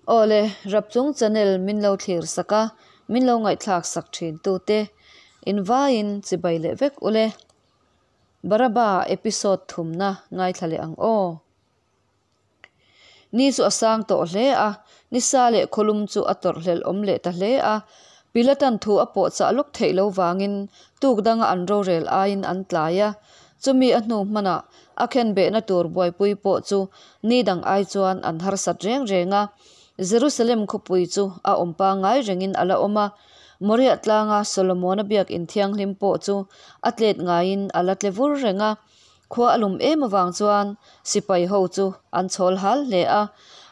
Awle, Rapchung channel min lo thlir sak a, min lo ngaihthlak sak thin tute invaiin chibai leh vek ule. Baraba episode thumna ngaithla leh ang aw. Ni chu a sang tawh hle a, nisa leh khawlum chu a tawrhhlelh awm leh ta hle a. Pilatan thu a pawh chah lawk theih lo vangin tuk danga an rorel aiin an tlai a. Chumi a hnu hmanah a khenbehna tur buaipui pawh chu ni dang ai chuan an harsat reng reng a. Jerusalem khawpui chu a awm pangngai rengin a la awm a, Moriah tlanga Solomona biak inthianghlim pawh chu a tlet ngaiin a la tle vur reng a. Khua a lum em avang chuan sipai ho chu an chhawl hal hle a,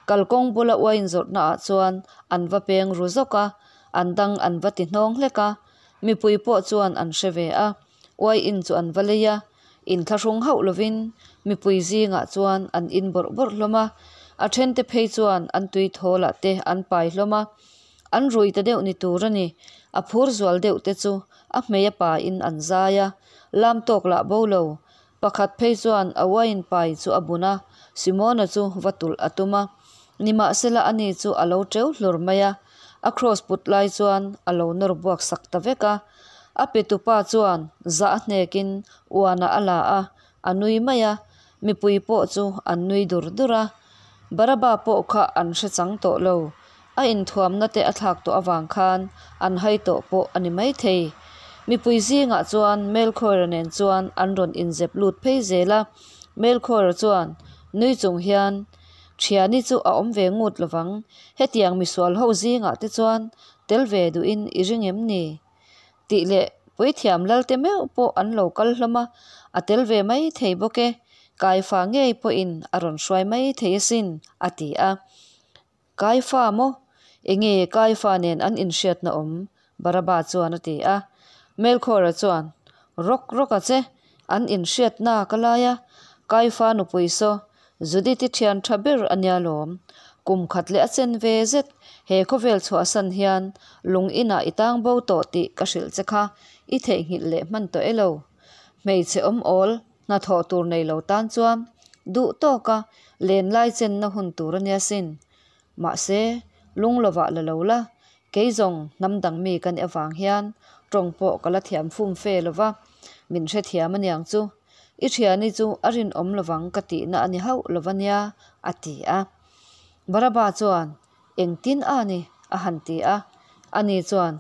kalkawng bula uain zawrhna ah chuan an va peng ru zawk a, an dang an va ti hnawng hlek a, mipui pawh chuan an hre ve a, uai in chu an va lei a, inthlahrung hauh lovin mipui zingah chuan an in bawrh bawrh hlawm a, a thente phei chuan an tui thawl ah te an pai hlawm a, an rui ta deuh ni tur a ni, a phur zual deuh te chu a hmei a pa in an zai a, lam tawk lah bo lo. Pakhat phei chuan a wine pai chu a bun a, Simona chu va tulh a tum a. Nimahsela ani chu a lo teu hlur mai a, a cross put lai chuan a lo nawr buak sak ta vek a. A petupa chuan zah a hnekin uanah a la a, a nui mai a, mipui pawh chu an nui dur dur a. Baraba pawh kha an hre chang tawh lo. A inthuamna te a thlak tawh avang khan an hai tawh pawh a ni maithei. Mipui zingah chuan Melkhawra nen chuan an rawn inzep lut phei zel a, Melkhawra chuan nui chung hian, Thiani chu a awm ve ngut lovang, hetiang misual ho zingah te chuan tel ve duhin i ring em ni? Tih leh puithiam lalte meuh pawh an lo kal hlawm a, a tel ve mai thei bawk e, Kaifa ngei pawhin a rawn hruai mai thei asin, a ti a. Kaifa maw? Enge Kaifa nen an inhriatna awm? Baraba chuan a ti a. Melkhawra chuan, Rawk rawk a che, an inhriatna ka lai a, Kaifa nupui saw Judith-i thian tha ber a nia lawm. Kum khat leh a chen ve zet, he khawvel chhuahsan hian lung inah i tang bo tawh tih ka hrilh che kha i theihnghilh leh hman tawh e lo. Hmeichhe awm awl hnathawh tur nei lo tan chuan duh tawka len lai chenna hun tur a nia sin. Mahse, lung lovah la lo la, kei zawng hnam dang mi ka nih avang hian tawng pawh ka la thiam fum fe lo va, min hrethiam aniang chu. I thiani chu a rinawm lovang ka tihna a ni hauh lo va nia, a ti a. Baraba chuan, Engtin a ni? a han ti a. Ani chuan,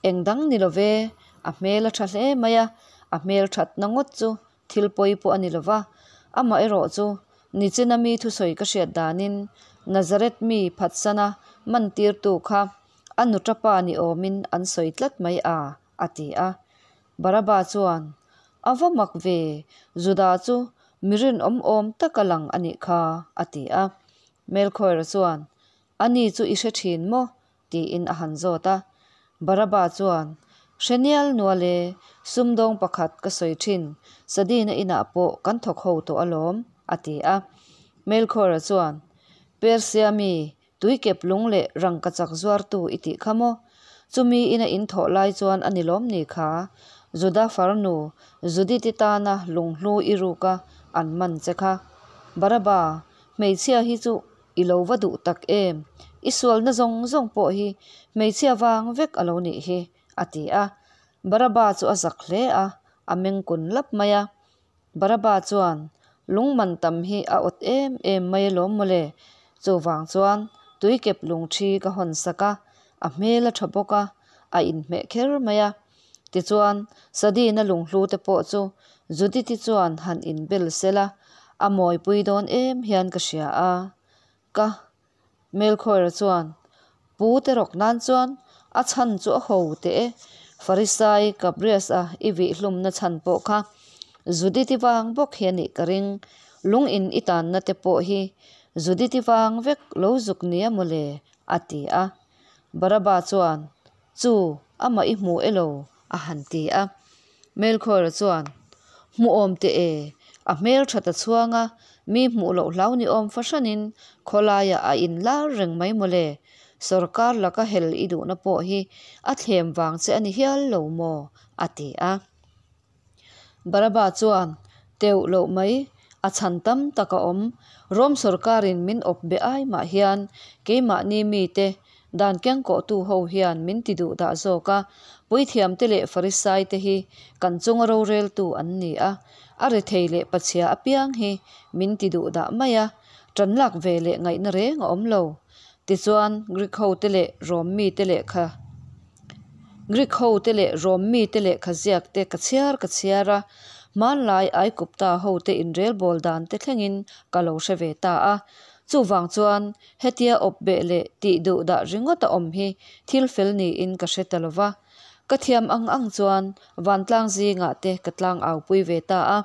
Eng dang ni lo ve, a hmel a tha hle mai a, a hmel thatna ngawt chu thil pawi pawh a ni lo va. Amaherawh chu, nichina mi thusawi ka hriat danin Nazareth mi phatsana mantirtu kha a nuṭapa ni awmin an sawi tlat mai a, a ti a. Baraba chuan, A va mak ve, Juda chu mi rinawm awm taka lang a nih kha, a ti a. Melkhoira chuan, Ani chu i hre thin maw? tiin a han zawt a. Baraba chuan, Hre nial nual e, sumdawng pakhat ka sawi thin, Sadina inah pawh kan thawk ho tawh alawm, a ti a. Melkhoira chuan, Persia mi, Tuikep lung leh rangkachak zuartu i tih kha maw? Chumi ina in thawh lai chuan a ni lawm ni kha? Juda farnu, Judith-i tana lunghlu i ruka an man che kha. Baraba, hmeichhia hi chu i lo va duh tak em? I sualna zawng zawng pawh hi hmeichhia vang vek a lo nih hi, a ti a. Baraba chu a zak hle a, a meng kun lap mai a. Baraba chuan, Lung man tam hi a awt em em mai alawm mawle, chuvang chuan tuikep lung thi ka hawn sak a, a hmel a tha bawk a, a inhmeh kher mai a. Tichuan, Sadina lunghlu te pawh chu Judith-i chuan han inbel sela, a mawipui dawn em hian ka hria a. Ka Melkhawira chuan, Pu te rawk nan chuan a chhan chu a ho teh e, Farisai Gabrias-a i vihhlumna chhan pawh kha Judith-i vang bawk hi a nih ka ring, lung in i tanna te pawh hi Judith-i vang vek lo zuk nia mawle, a ti a. Baraba chuan, Chu, amah i hmu elo? a han ti a. Melkhawra chuan, Hmuhawm teh e, a hmel tha ta chhuang a, mi hmuh loh hlau ni awm fahranin khawlaiah a inlar reng mai mawle. Sorkar laka hel i duhna pawh hi a thlem vang che a ni hial lo maw? a ti a. Baraba chuan, Teuh loh mai, a A chhan tam tak a awm. Rom sawrkarin min awp be ai mah hian keimahni mite, dan kengkawhtu ho hian min ti duh dah zawk a. Puithiamte leh Farisaite hi kan chunga roreltu an ni a, a rethei leh pachhia apiang hi min ti duh dah mai a, ṭan lak ve leh ngaihna reng a awm lo. Tichuan, Greek hote leh Rom mite lehkha Greek hote leh Rom mite lehkha ziakte ka chhiar ka chhiar a, hmanlai Aikupta hote inrelbawl dan te thlengin ka lo hre ve ta a. Chuvang chuan hetia awp beh leh tih duh dah ringawt a awm hi thil fel niin ka hre ta lo va. Ka thiam ang ang chuan vantlang zingah te ka tlang aupui ve ta a.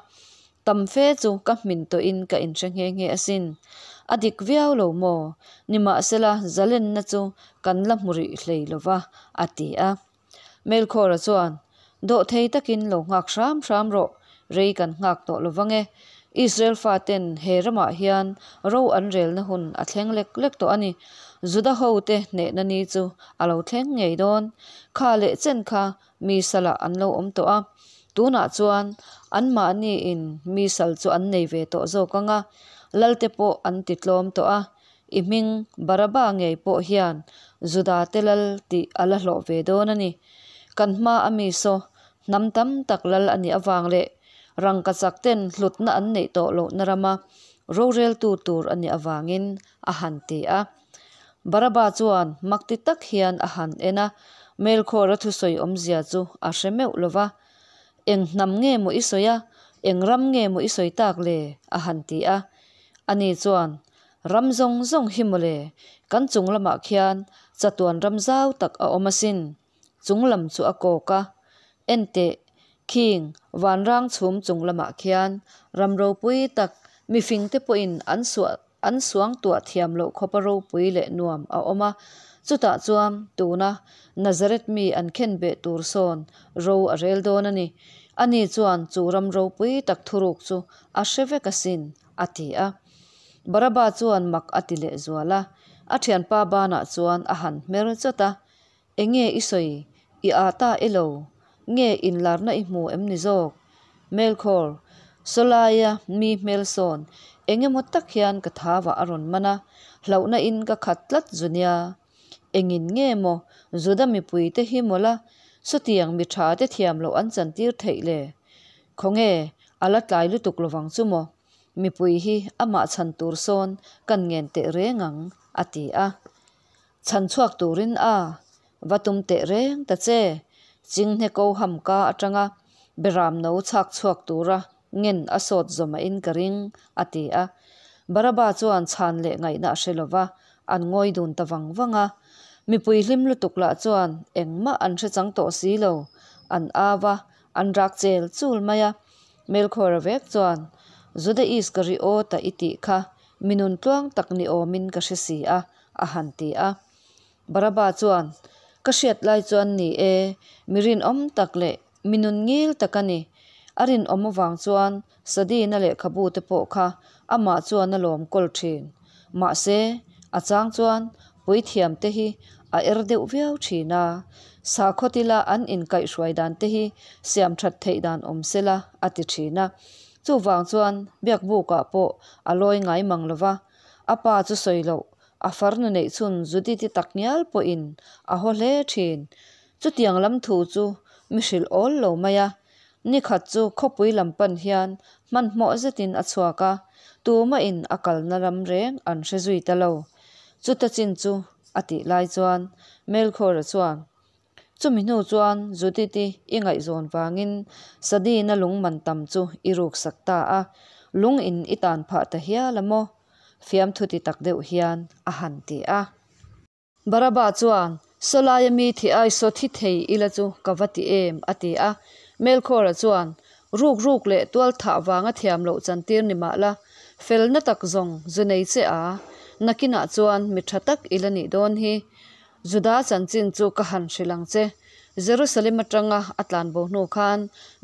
Tam fe chu ka hmin tawhin ka inhre nghe nghe asin. A dik viau lo maw? Nimahsela zalenna chu kan la hmu rih hlei lo va, a ti a. Melkhawra chuan, Dawhthei takin lo nghak hram hram rawh, rei kan nghak tawh lo vang e. Israel faten he ramah hian ro an relna hun a thleng lek lek tawh a ni. Juda hote hnehna ni chu a lo thleng ngei dawn. Kha leh chen kha mi salah an lo awm tawh a, tunah chuan anmahniin mi sal chu an nei ve tawh zawk ang a, lalte pawh an ti tlawm tawh a, i hming Baraba ngei pawh hian Judate lal tih a la hlawh ve dawn a ni. Kan hma a mi saw hnam tam tak lal a nih avang leh rangkachak ten hlutna an neih tawh lohna rama roreltu tur a nih avangin a han ti a. Baraba chuan makti tak hian a han en a, Melkhawra thusawi awmzia chu a hre meuh lo va. Eng hnam nge maw i sawi a, eng ram nge maw i sawi tak le? a han ti a. Ani chuan, Ram zawng zawng hi maw le, kan chung lamah khian chatuan ram zau tak a awm asin. Chung lam chu a kawk a, Enteh, khing vanrang chhum chung lamah khian ram ropui tak mifingte pawhin an suah an suangtuah thiam loh khawpa ropui leh nuam a awm a, chutah chuan tuna Nazareth mi an khen beh tur sawn ro a rel dawn a ni. Ani chuan chu ram ropui tak thuruk chu a hre vek asin, a ti a. Baraba chuan mak a ti lehzual a, a thianpa banah chuan a han hmer chawt a, Enge i sawi? I aa ta elo? Nge inlarna i hmu em ni zawk? Melkhawr, Sawlaia mi hmel sawn eng emaw tak hian ka thavah a rawn man a, hlauhna in ka khat tlat zu nia. Engin nge maw Juda mipui te hi mawla sawtiang mi tha te thiam loh an chantir theih le? Khawnge a la tlai lutuk lovang chu maw? Mipui hi amah chhan tur sawn kan ngen teh reng ang, a ti a. Chhan chhuak turin a va tum teh reng ta che. Chinghne ko ham ka atanga Beram no chhak chhuak tura ngen a sawt zawmahin ka ring, a ti a. Baraba chuan chhan leh ngaihna a hre lova, an ngawi dun ta vang vang a. Mipui hlim lutuk lah chuan engmah an hre chang tawh si lo, an au a, an rak chel chul mai a. Melkhawra vek chuan, Juda Iskariota i tih kha Mi nun tluang tak ni awmin ka hre si a, a han ti a. Baraba chuan, Ka hriat lai chuan ni e, mi rinawm tak leh mi nun ngil tak a ni. A rinawm avang chuan Sadina lehkhabu te pawh kha amah chuan a lawm kawl thin. Mahse, a chang chuan puithiam te hi a er deuh viau thin a. Sakhaw tila an inkaihhruai dan te hi siam that theih dan awm sela a ti thin a. Chuvang chuan biakbukah pawh a lawi ngai mang lo va, a pa chu sawi loh, a farnu neih chhun Judith-i tak ngial pawhin a haw hle thin. Chutiang lam thu chu mi hrilh awl lo mai a, nikhat chu khawpui lam pan hian hmanhmawh zetin a chhuak a, tumahin a kalna lam reng an hre zui ta lo. Chuta chin chu a tih lai chuan Melkhawra chuan Chumi hnu chuan Judith-i i ngaihzawn vangin Sadina lung man tam chu i ruksak ta a, lung in i tan phah ta hial a maw? Fiamthu ti tak deuh hian a han ti a. Baraba chuan, Sawlaia mi thi ai saw thi thei ila chu ka va ti em? a ti a. Melkhawra chuan, Ruk ruk leh tual thah vanga thiam loh chantir ni mah la, felna tak zawng zu nei che a, nakinah chuan mi tha tak ila nih dawn hi. Juda chanchin chu ka han hrilh ang che. Jerusalem atanga a tlanbo hnu khan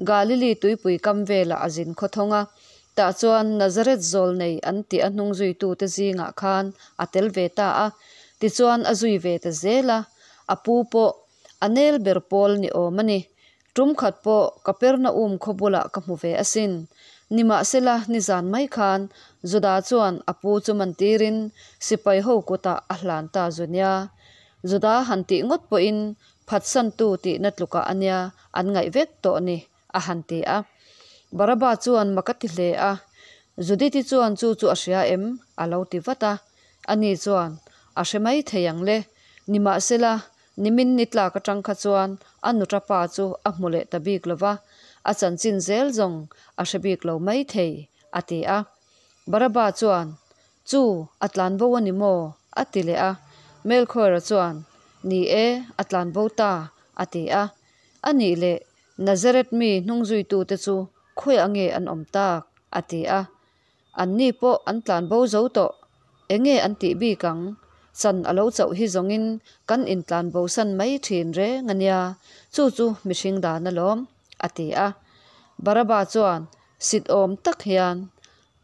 Galili tuipui kam velah a zin khawthawng a. Tah chuan Nazareth zawl nei an tih a hnung zuitute zingah khan a tel ve ta a. Tichuan a zui ve ta zel a. A pu pawh a nel ber pawl ni awm a ni. Tum khat pawh Kapernaum khaw bulah ka hmu ve asin. Nimahsela, nizan mai khan Juda chuan a pu chu mantirin sipai ho kutah a hlan ta zu nia. Juda han tih ngawt pawhin phatsantu tihna tlukah a nia an ngaih vek tawh ni, a han ti a. Baraba chuan mak a ti hle a, Judith-i chuan chu chu a hria em? a lo ti vat a. Ani chuan, A hre mai thei ang le. Nimahsela, nimin ni tlak atang kha chuan a nuta pa chu a hmu leh ta bik lo va, a chanchin zel zawng a hre bik lo mai thei, a ti a. Baraba chuan, Chu, a tlan bo a ni maw? a ti leh a. Melkhuaira chuan, Ni e, a tlan bo ta, a ti a. A nih leh, Nazareth mi hnungzuitute chu khawiah nge an awm tak? a ti a. Anni pawh an tlan bo zo tawh. Enge an tih bik ang? Chan a lo chauh hi zawngin kan intlan bosan mai thin reng a nia, chu chu mihring dan alawm, a ti a. Baraba chuan sit awm tak hian,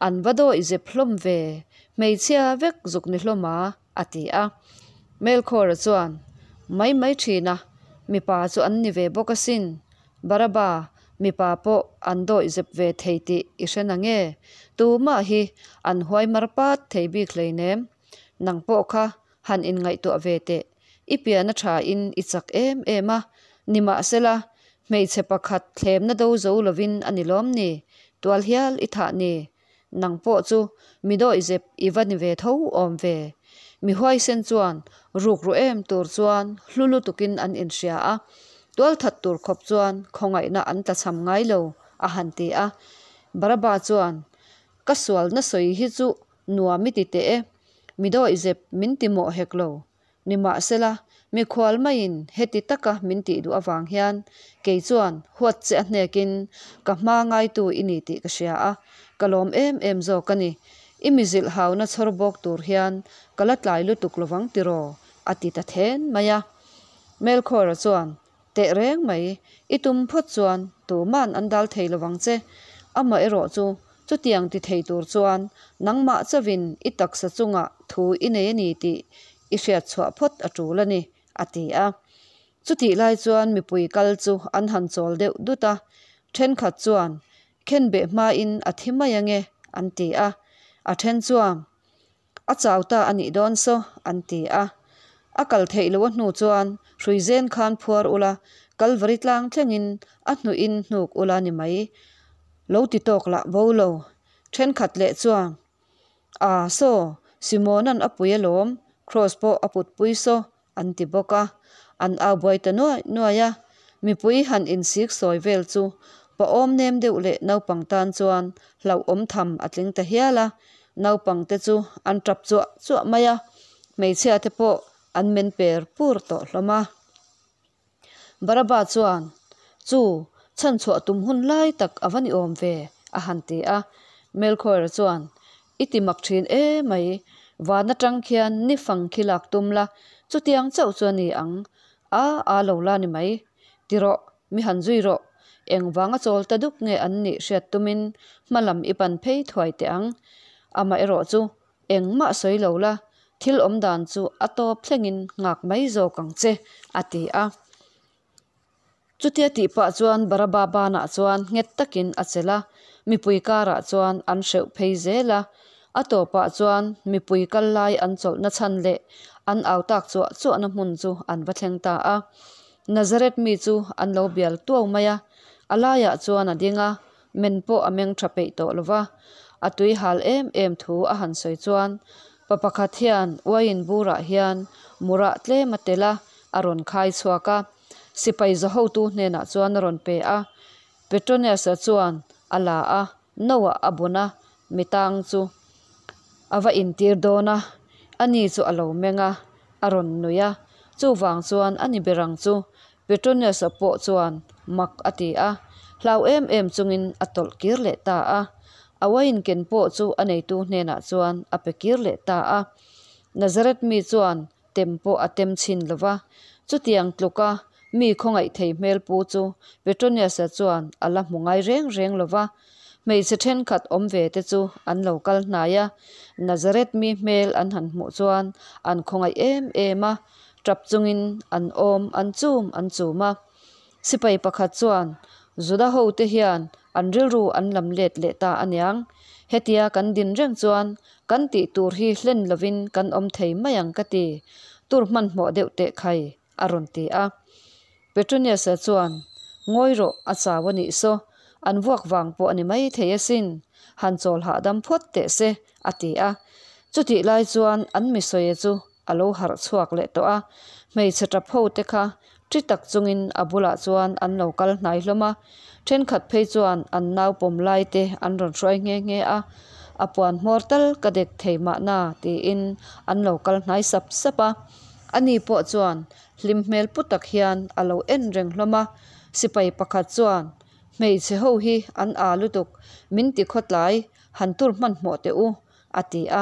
An va dawih zep hlawm ve, hmeichhia vek zuk ni hlawm a, a ti a. Melkhawra chuan, Mai mai thin a, mipa chu an ni ve bawk asin. Baraba, mipa pawh an dawih zep ve thei tih i hre na nge? Tumah hi an huai mar pat thei bik hleinem. Nang pawh kha han inngaihtuah ve teh. I pian a tha in i chak em em a, nimahsela hmeichhe pakhat thlemna do zo lovin a ni lawm ni? Tual hial i thah ni? Nang pawh chu mi dawih zep i va ni ve tho awm ve. Mi huaisen chuan ruk ru em tur chuan hlu lutukin an inhria a, tualthat tur khawp chuan khawngaihna an tlachham ngai lo, a han ti a. Baraba chuan, Ka sualna sawi hi chu nuam i ti teh e, mi dawih zep min ti mawh hek lo. Nimahsela, mikhual maiin heti taka min tih duh avang hian kei chuan huat che a hnekin ka hma ngaitu i ni tih ka hria a, ka lawm em em zawk a ni. I mi zilh hauna chhawr bawk tur hian ka la tlai lutuk lovang tiraw? a ti ta then mai a. Melkhawra chuan, Teh reng mai, i tum phawt chuan tuman an dal thei lovang che. Amaherawh chu, chutiang ti thei tur chuan nangmah chauhin i taksa chungah thu i nei a ni tih i hriat chhuah phawt a tul a ni, a ti a. Chutih lai chuan mipui kal chu an han chawl deuh dut a, thenkhat chuan, Khenbeh hmain a thi mai ange, an ti a. A then chuan, A chau ta a nih dawn saw, an ti a. A kal theih loh a hnu chuan hrui zen khan phuar ula, Kalvari tlang thlengin a hnuhin hnuk ula ni mai. Lo ti tawk lah bo lo. Thenkhat leh chuan, A, saw, Simona'n a pui alawm, Kraws pawh a putpui saw, an ti bawk a, an au buai ta nuai nuai a, mipui han insik sawi vel chu pawhawm nem deuh leh naupang tan chuan hlauhawm tham a tling ta hial a, naupang te chu an tap chuah chuah mai a, hmeichhia te pawh an men per pur tawh hlawm a. Baraba chuan, Chu, chhanchhuah tum hun lai tak a va ni awm ve, a han ti a. Melkhuaira chuan, I ti mak thin e mai, van atang khian ni fang khi lak tum la, chutiang chauh chu a ni ang. A, a lo la ni mai. Ti rawh, mi han zui rawh. Engvanga chawl ta duk nge an nih hriat tumin hma lam i pan phei thuai teh ang. Amaherawh chu engmah sawi lo la, thil awm dan chu a tawp thlengin nghak mai zawk ang che, a ti a. Chutia tih pah chuan Baraba banah chuan nghet takin a chelh a, mipui karah chuan an hreuh phei zel a. A tawpah chuan mipui kal lai an chawlhna chhan leh an au tak chuah chuahna hmun chu an va thleng ta a. Nazareth mi chu an lo bial tuau mai a, a laiah chuan a ding a, men pawh a meng tha peih tawh lo va. A tui hal em em thu a han sawi chuan pa pakhat hian uaiin burah hian murah tlem a tel a, a rawn khai chhuak a. Sipai zahotu hnenah chuan a rawn pe a, Petronius-a chuan a la a, no-ah a bun a, mi tang chu a va intir dawn a, ani chu a lo meng a, a rawn nui a, chuvang chuan a ni ber ang chu Petronius-a pawh chuan mak a ti a, hlau em em chungin a tawlh kir leh ta a, a wine ken pawh chu a neitu hnenah chuan a pe kir leh ta a. Nazareth mi chuan tem pawh a tem chhin lo va. Chutiang tluka mi khawngaih thei hmel pu chu Petronius-a chuan a la hmu ngai reng reng lo va. Hmeichhe thenkhat awm ve te chu an lo kal hnai a, Nazareth mi hmel an han hmuh chuan an khawngaih em em a, tap chungin an awm an chum an chum a. Sipai pakhat chuan, Juda hote hian an rilru an lam let leh ta aniang. Hetia kan din reng chuan kan tih tur hi hlen lovin kan awm thei mai ang ka ti. Tur hmanhmawh deuh teh khai, a rawn ti a. Petronius-a chuan, Ngawi rawh, a chau a nih saw. An vuak vang pawh a ni mai thei asin. Han chawl hahdam phawt teh se, a ti a. Chutih lai chuan an misawia chu a lo harh chhuak leh tawh a. Hmeichhe tap ho te kha ṭi tak chungin a bulah chuan an lo kal hnai hlawm a. Ṭhenkhat phei chuan an nau pawm lai te an rawn hruai nghe nghe a. A puan hmawr tal ka dek thei mahna tiin an lo kal hnai sap sap a. Ani pawh chuan hlim hmel pu tak hian a lo en reng hlawm a. Sipai pakhat chuan, Hmeichhe ho hi an â lutuk, min ti khawtlai, han tur hmanhmawh teh u, a ti a.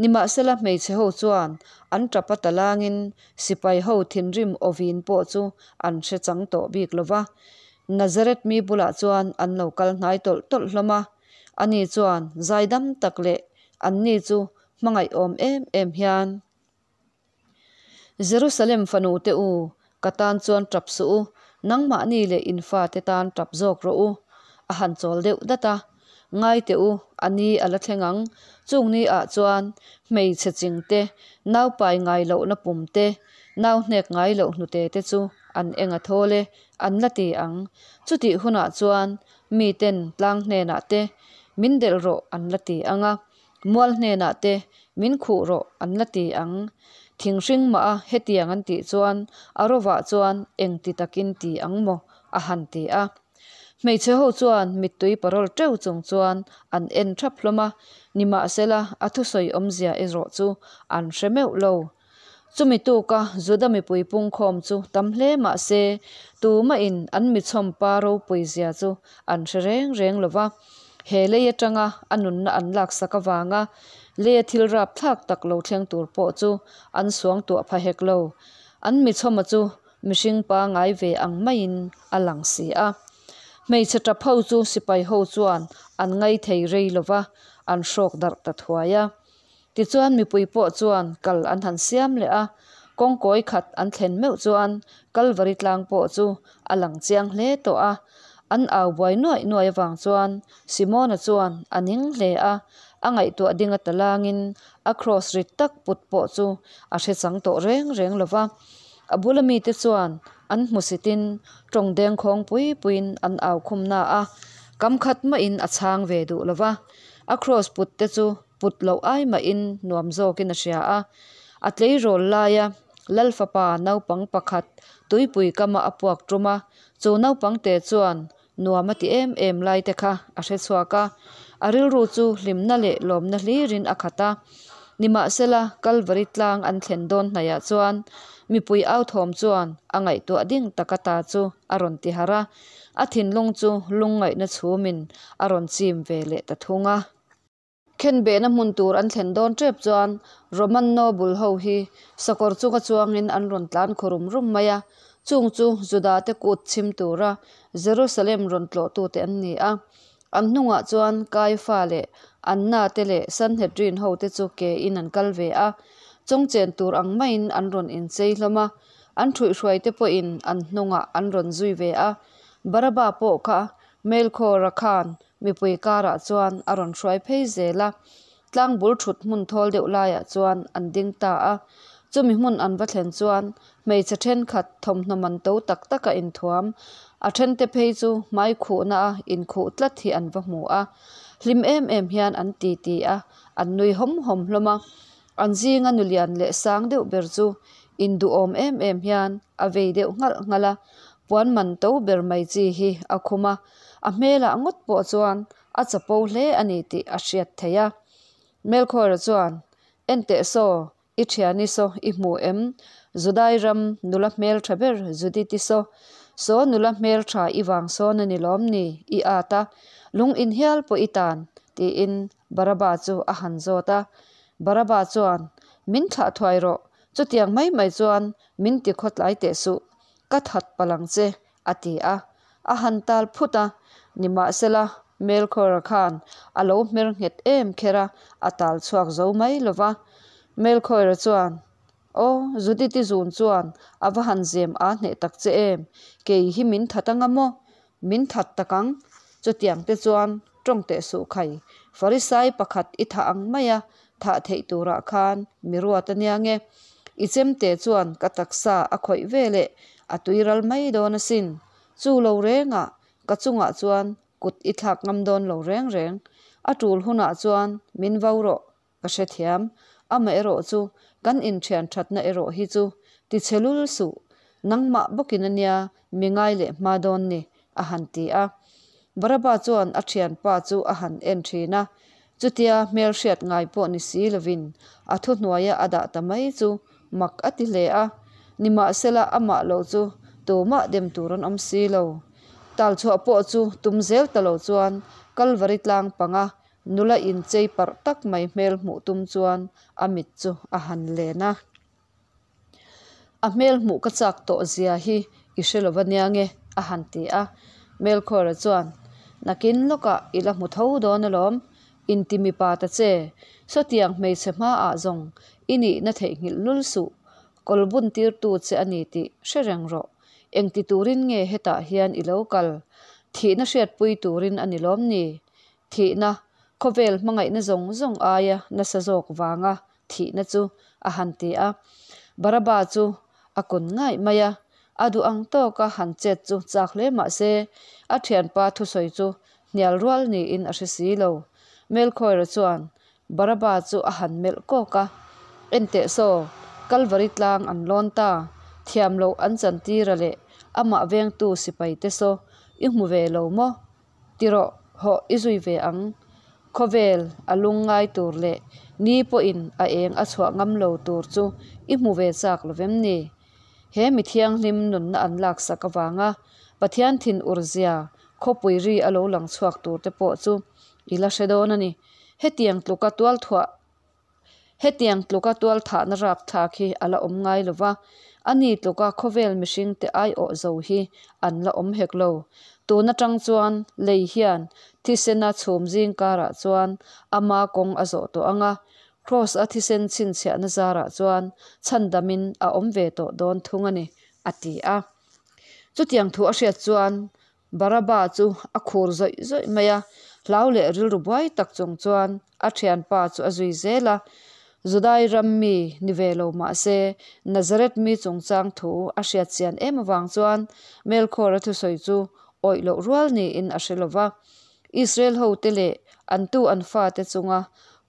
Nimahsela hmeichhe ho chuan an tap a talangin sipai ho thinrim awin pawh chu an hre chang tawh bik lo va. Nazareth mi bulah chuan an lo kal hnai tawlh tawlh hlawm a. Ani chuan zaidam tak leh anni chu hmangaih awm em em hian. Jerusalem fanu te u, ka tan chuan tap suh u, nangmahni leh in fate tan tap zawk rawh u, a han chawl deuh dat a. Ngai teh u, a ni a la thleng ang, chung ni ah chuan hmeichhe ching te, nau pai ngai lohna pum te, nau hnek ngai loh hnute te chu an eng a thawl e, an la ti ang. Chutih hunah chuan miten tlang hnenah te, Min delh rawh an la ti ang a. Mual hnenah te min khuh rawh an la ti ang. Thing hring mah a hetiang an tih chuan a rovah chuan eng ti takin ti ang maw a han ti a. Hmeichhe ho chuan mittui parawl teuh chung chuan an en thap hlawm a, nimahsela a thusawi awmzia erawh chu an hre meuh lo. Chumi tuka Juda mipui pungkhawm chu tam hle mah se, tumahin an michhawm pa ropui zia chu an hre reng reng lo va. He lei atanga a nunna an laksak avanga leia thil rapthlak tak lo thleng tur pawh chu an suangtuah pha hek lo. An michhawma chu mihring pangai ve ang maiin a lang si a. Hmeichhe tap ho chu sipai ho chuan an ngaithei rei lo va, an hrawk darh ta thuai a. Tichuan mipui pawh chuan kal an han siam leh a, kawngkawi khat an thlen meuh chuan Kalvari tlang pawh chu a lang chiang hle tawh a. An au buai nuaih nuaih avang chuan Simona chuan a ning hle a, a ngaihtuah ding a talangin a kraws rit tak put pawh chu a hre chang tawh reng reng lo va. A bula mite chuan an hmusitin tawng dengkhawng pui puiin an au khum na a, kam khat mahin a chhang ve duh lo va. A kraws put te chu put loh ai mahin nuam zawkin a hria a. A tleirawl laia Lal fapa naupang pakhat tuipui kama a puak tum a, chu naupang te chuan nuam a ti em em lai te kha a hre chhuak a. A rilru chu hlimna leh lawmna hlirin a khat a. Nimahsela, Kalvari tlang an thlen dawn hnaihah chuan mipui authawm chuan a ngaihtuah ding taka ta chu a rawn ti harh a, a thinlung chu lungngaihna chhumin a rawn chim ve leh ta thung a. Khenbehna hmun tur an thlen dawn tep chuan Roman noble ho hi sakawr chunga chuangin an rawn tlan khaw rum rum mai a, chung chu Juda te kut chhim tura Jerusalem rawn tlawhtute an ni a. An hnungah chuan Kaifa leh Anna te leh Sanhedrin ho te chu ke in an kal ve a, chawngchen tur ang maiin an rawn inchei hlawm a, an ṭhuihhruai te pawhin an hnungah an rawn zui ve a. Baraba pawh kha Melkhawra khan Mipui karah chuan a rawn hruai phei zel a, tlang bul thut hmun thawl deuh laiah chuan an ding ta a. Chumi hmun an va thlen chuan hmeichhe thenkhat thawmhnaw man to tak taka inthuam, a thente phei chu hmai khuhna a inkhuh tlat hi an va hmu a. Hlim em em hian an ti ti a, an nui hawm hawm hlawm a. An zinga nulian leh sang deuh ber chu induhawm em em hian a vei deuh nghalh nghalh a, puan man to ber mai chi hi a khum a. A hmelah ngawt pawh chuan a chapo hle a ni tih a hriat theih a. Melkhawra chuan, Enteh saw, i thiani saw i hmu em? Judai ram nula hmeltha ber Judith-i saw, saw nula hmeltha i vang sawn a ni lawm ni? I at a, lung in hial pawh i tan, tiin Baraba chu a han zawt a. Baraba chuan, Min thlah thuai rawh, chutiang mai mai chuan min ti khawtlai teh suh, ka that palh ang che, a ti a, a han tal phut a, nimahsela Melkhawra khan a lo hmer nghet em kher a, a tal chhuak zo mai lo va. Melkhawra chuan, Aw, Judith-i zun chuan a va han zem a hneh tak che em, kei hi min that anga maw? Min that tak ang. Chutiang te chuan ṭawng teh suh khai, Farisai pakhat i thah ang maia thah theih turah khan mi ruat a nia nge. I chemte chuan ka taksa a khawih veleh a tuiral mai dawn asin. Chu lo rengah ka chungah chuan kut i thlak ngam dawn lo reng reng. A ṭul hunah chuan min vau rawh, ka hrethiam. Amaherawhchu, kan inṭhian ṭhatna erawh hi chu tichhe lul suh. Nangmah bawkin a nia mi ngai leh hma dawn ni, a han ti a. Baraba chuan a ṭhianpa chu a han en ṭhin a, chutia hmelhriat ngai pawh ni si lovin a thuhnuaia a dah ta mai chu mak a ti hle a. Nimahsela amah lo chu tumah dem tur an awm si lo. Talchhuah pawh chu tum zel ta lo chuan Kalvari tlang panga nula inchei parh tak mai hmel hmuh tum chuan a mit chu a han len a. A hmel hmuh ka chak tawh zia hi i hre lo va nia nge? a han ti a. Melkhawra chuan, Nakin lawkah i la hmu tho dawn alawm, inti mipa ta che. Sawtiang hmeichhe hmaah zawng i nihna theihnghilh lul suh, kawl bun tirtu che a ni tih hre reng rawh. Engti turin nge hetah hian i lo kal? Thihna hriatpui turin a ni lawm ni? Thihna, khawvel hmangaihna zawng zawng aia nasa zawk vanga thihna chu a han ti a. Baraba chu a kun ngaih mai a, a duh ang tawka han chet chu chak hle mah se, a thianpa thusawi chu hnial rual niin a hre si lo. Melkhawira chuan Baraba chu a han melh kawk a, Enteh saw, Kalvari tlang an lawn ta, thiam loh an chantira leh amah vengtu sipaite saw i hmu ve lo maw? Ti rawh, hawh i zui ve ang. Khawvel a lung ngai tur leh ni pawhin a eng a chhuah ngam lo tur chu i hmu ve chak lo vem ni? He mi thianghlim nunna an laksak avanga Pathian thin ur zia khawpui ri a lo lang chhuak tur te pawh chu i la hre dawn a ni. Hetiang tluka tualthuah Hetiang tluka tualthahna rapthlak hi a la awm ngai lo va, a ni tluka khawvel mihringte aiawh zo hi an la awm hek lo. Tun atang chuan lei hian thisena chhum zing karah chuan ama kawng a zawh tawh ang a, Kraws a thisen chhinchhiahna zarah chuan chhandamin a awm ve tawh dawn thung a ni, a ti a. Chutiang thu a hriat chuan Baraba chu a khur zawih zawih mai a, hlau leh rilru buai tak chung chuan a thianpa chu a zui zel a. Judai ram mi ni ve lo mah se, Nazareth mi chungchang thu a hriat chian em avang chuan Melkhawra thusawi chu awih loh rual niin a hre lo va. Israel hote leh an tu an fate chunga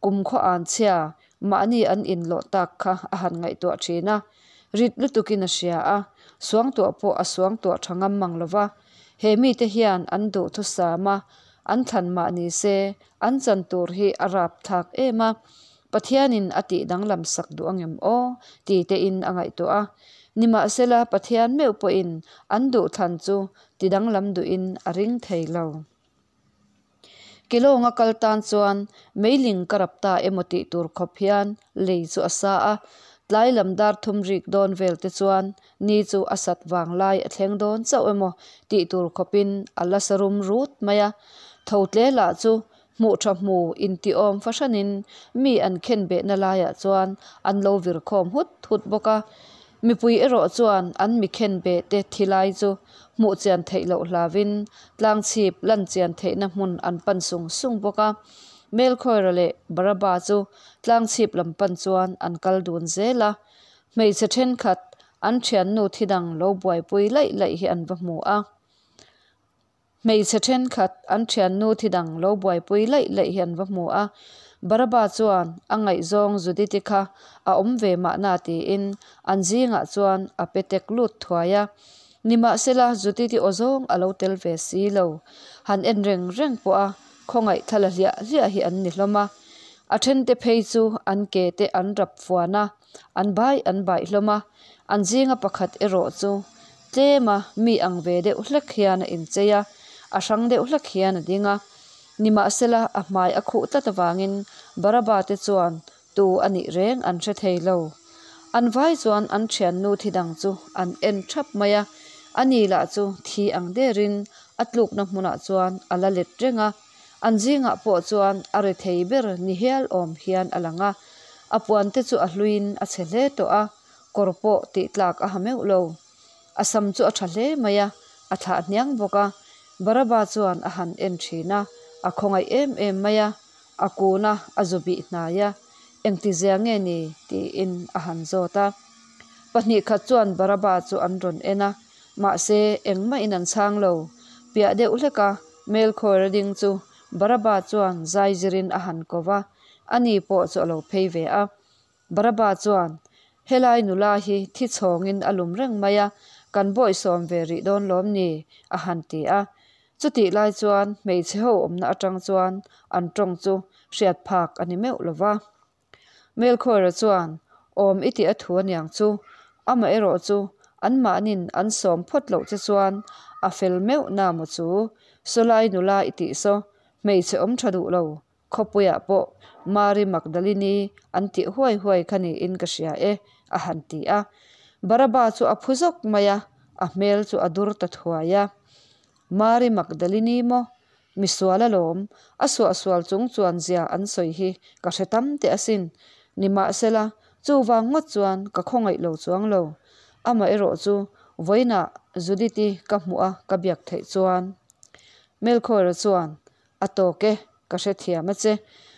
kumkhaw an chhia mahni an inlawh tak kha a han ngaihtuah thin a. Rit lutukin a hria a, suangtuah pawh a suangtuah tha ngam mang lo va. He mite hian an duhthusam a, an thlan mah ni se, an chan tur hi a rap thlak em a. Pathianin a tih danglam sak duh angem aw? ti tein a ngaihtuah a. Nimahsela Pathian meuh pawhin an duhthlan chu ti danglam duhin a ring thei lo. Kilawnga kal tan chuan meiling ka rap ta emaw tih tur khawp hian lei chu a sa a, tlai lam dar thum rik dawn vel te chuan ni chu a sat vang lai a thleng dawn chauh emaw tih tur khawpin a la sa rum rut mai a. Tho tle lah chu hmuh tha hmu intiawm fahranin mi an khen behna laiah chuan an lo vir khawm hut hut bawk a. Mipui erawh chuan an mi khen beh te thi lai chu hmuh chian theih loh hlavin tlangchhip lan chian theihna hmun an pan sung sung bawk a. Melkhawira leh Baraba chu tlangchhip lam pan chuan an kal dun zel a. Hmeichhe thenkhat an thiannu thidang lo buaipui laih laih hi an va hmu a. Hmeichhe thenkhat an thiannu thidang lo buaipui laih laih hi an va hmu a, Baraba chuan a ngaihzawng Judith-i kha a awm ve mahna tiin an zingah chuan a pe tek lut thuai a. Nimahsela Judith-i aw zawng a lo tel ve si lo. Han en reng reng pawh a khawngaih thla la hliah hliah hi an ni hlawm a. A thente phei chu an ke te an rap fuan a. An bai an baih hlawm a, an zinga pakhat erawh chu tlema mi ang ve deuh hlek hian a inchei a, a hrang deuh hlek hian a ding a. Nimahsela a hmai a khuh tlat avangin Baraba te chuan tu a nih reng an hre thei lo. An vai chuan an thiannu thi dang chu an en thap mai a, ani lah chu thi ang derin a tlukna hmunah chuan a la let reng a. An zingah pawh chuan a rethei ber ni hial awm hian a lang a, a puan te chu a hluiin a chhe hle tawh a, kawr pawh tih tlak a ha meuh lo. A sam chu a tha hle mai a, a thlah hniang bawk a. Baraba chuan a han en thin a, a khawngaih em em mai a, a kun a, a zu bih hnai a, Engtizia nge ni? tiin a han zawt a. Pahnihkhat chuan Baraba chu an rawn en a, mahse engmahin an chhang lo. Piah deuh hleka Melkhawra ding chu Baraba chuan zaizirin a han ko va, ani pawh chu a lo phei ve a. Baraba chuan, Helai nula hi thi chhawngin a lum reng mai a, kan bawihsawm ve rih dawn lawm ni? a han ti a. Chutih lai chuan hmeichhe ho awmna atang chuan an tawng chu hriat phak a ni meuh lo va. Melkhawra chuan, Awm i tih a thu aniang chu, amaherawh chu anmahnin an sawm phawt loh che chuan a fel meuh na maw chu, sawlai nula i tih saw, hmeichhe awm tha duh lo, khawpuiah pawh Mari Magdalini an tih huai huai kha niin ka hria e, a han ti a. Baraba chu a phu zawk mai a, a hmel chu a dur ta thuai a. Mari Magdalini maw? Misual alawm, a suahsual chung chuan zia an sawi hi ka hre tam teh asin. Nimahsela, chuvang ngawt chuan ka khawngaih lo chuang lo. Amaherawh chu vawiinah Judith-i ka hmuh a ka biak theih chuan. Melkhawra chuan, A tawk e, ka hrethiam a che.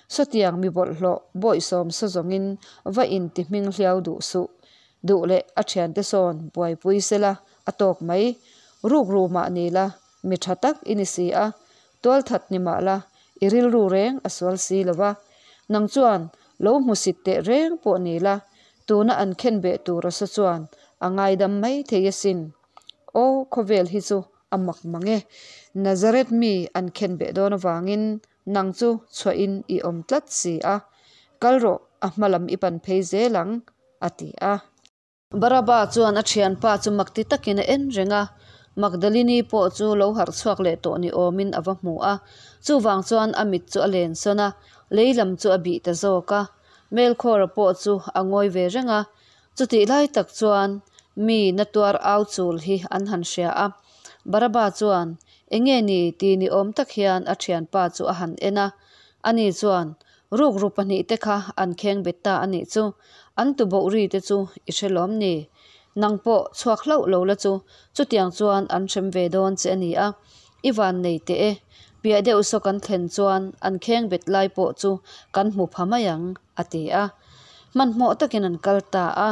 Sawtiang mi bawlhhlawh bawihsawm saw zawngin va inti hming hliau duh suh. Duh leh a thiante sawn buaipui sela a tawk mai. Rukru mah ni la, mi tha tak i ni si a, tualthat ni mah la, i rilru reng a sual si lo va. Nang chuan lo hmusit teh reng pawh ni la, tuna an khen beh tur a saw chuan a ngaidam mai thei asin. Aw, khawvel hi chu a mak mang e. Nazareth mi an khen beh dawn avangin nang chu chhuahin i awm tlat si a. Kal rawh, a hma lam i pan phei zel ang, a ti a. Baraba chuan a thianpa chu makti takin a en reng a, Magdalini pawh chu lo harh chhuak leh tawh ni awmin a va hmu a. Chuvang chuan a mit chu a len sawn a, lei lam chu a bih ta zawk a. Melkhawra pawh chu a ngawi ve reng a. Chutih lai tak chuan mi na tuar au chul hi an han hria a. Baraba chuan, Enge ni? ti ni awm tak hian a thianpa chu a han en a. Ani chuan, Rukru pahnihte kha an kheng bet ta a nih chu. An tuboh ri te chu i hre lawm ni? Nang pawh chhuak hlauh lo la chu chutiang chuan an hrem ve dawn che a ni a. I van nei teh e. Piah deuh saw kan thlen chuan an kheng bet lai pawh chu kan hmu pha mai ang, a ti a. Hmanhmawh takin an kal ta a.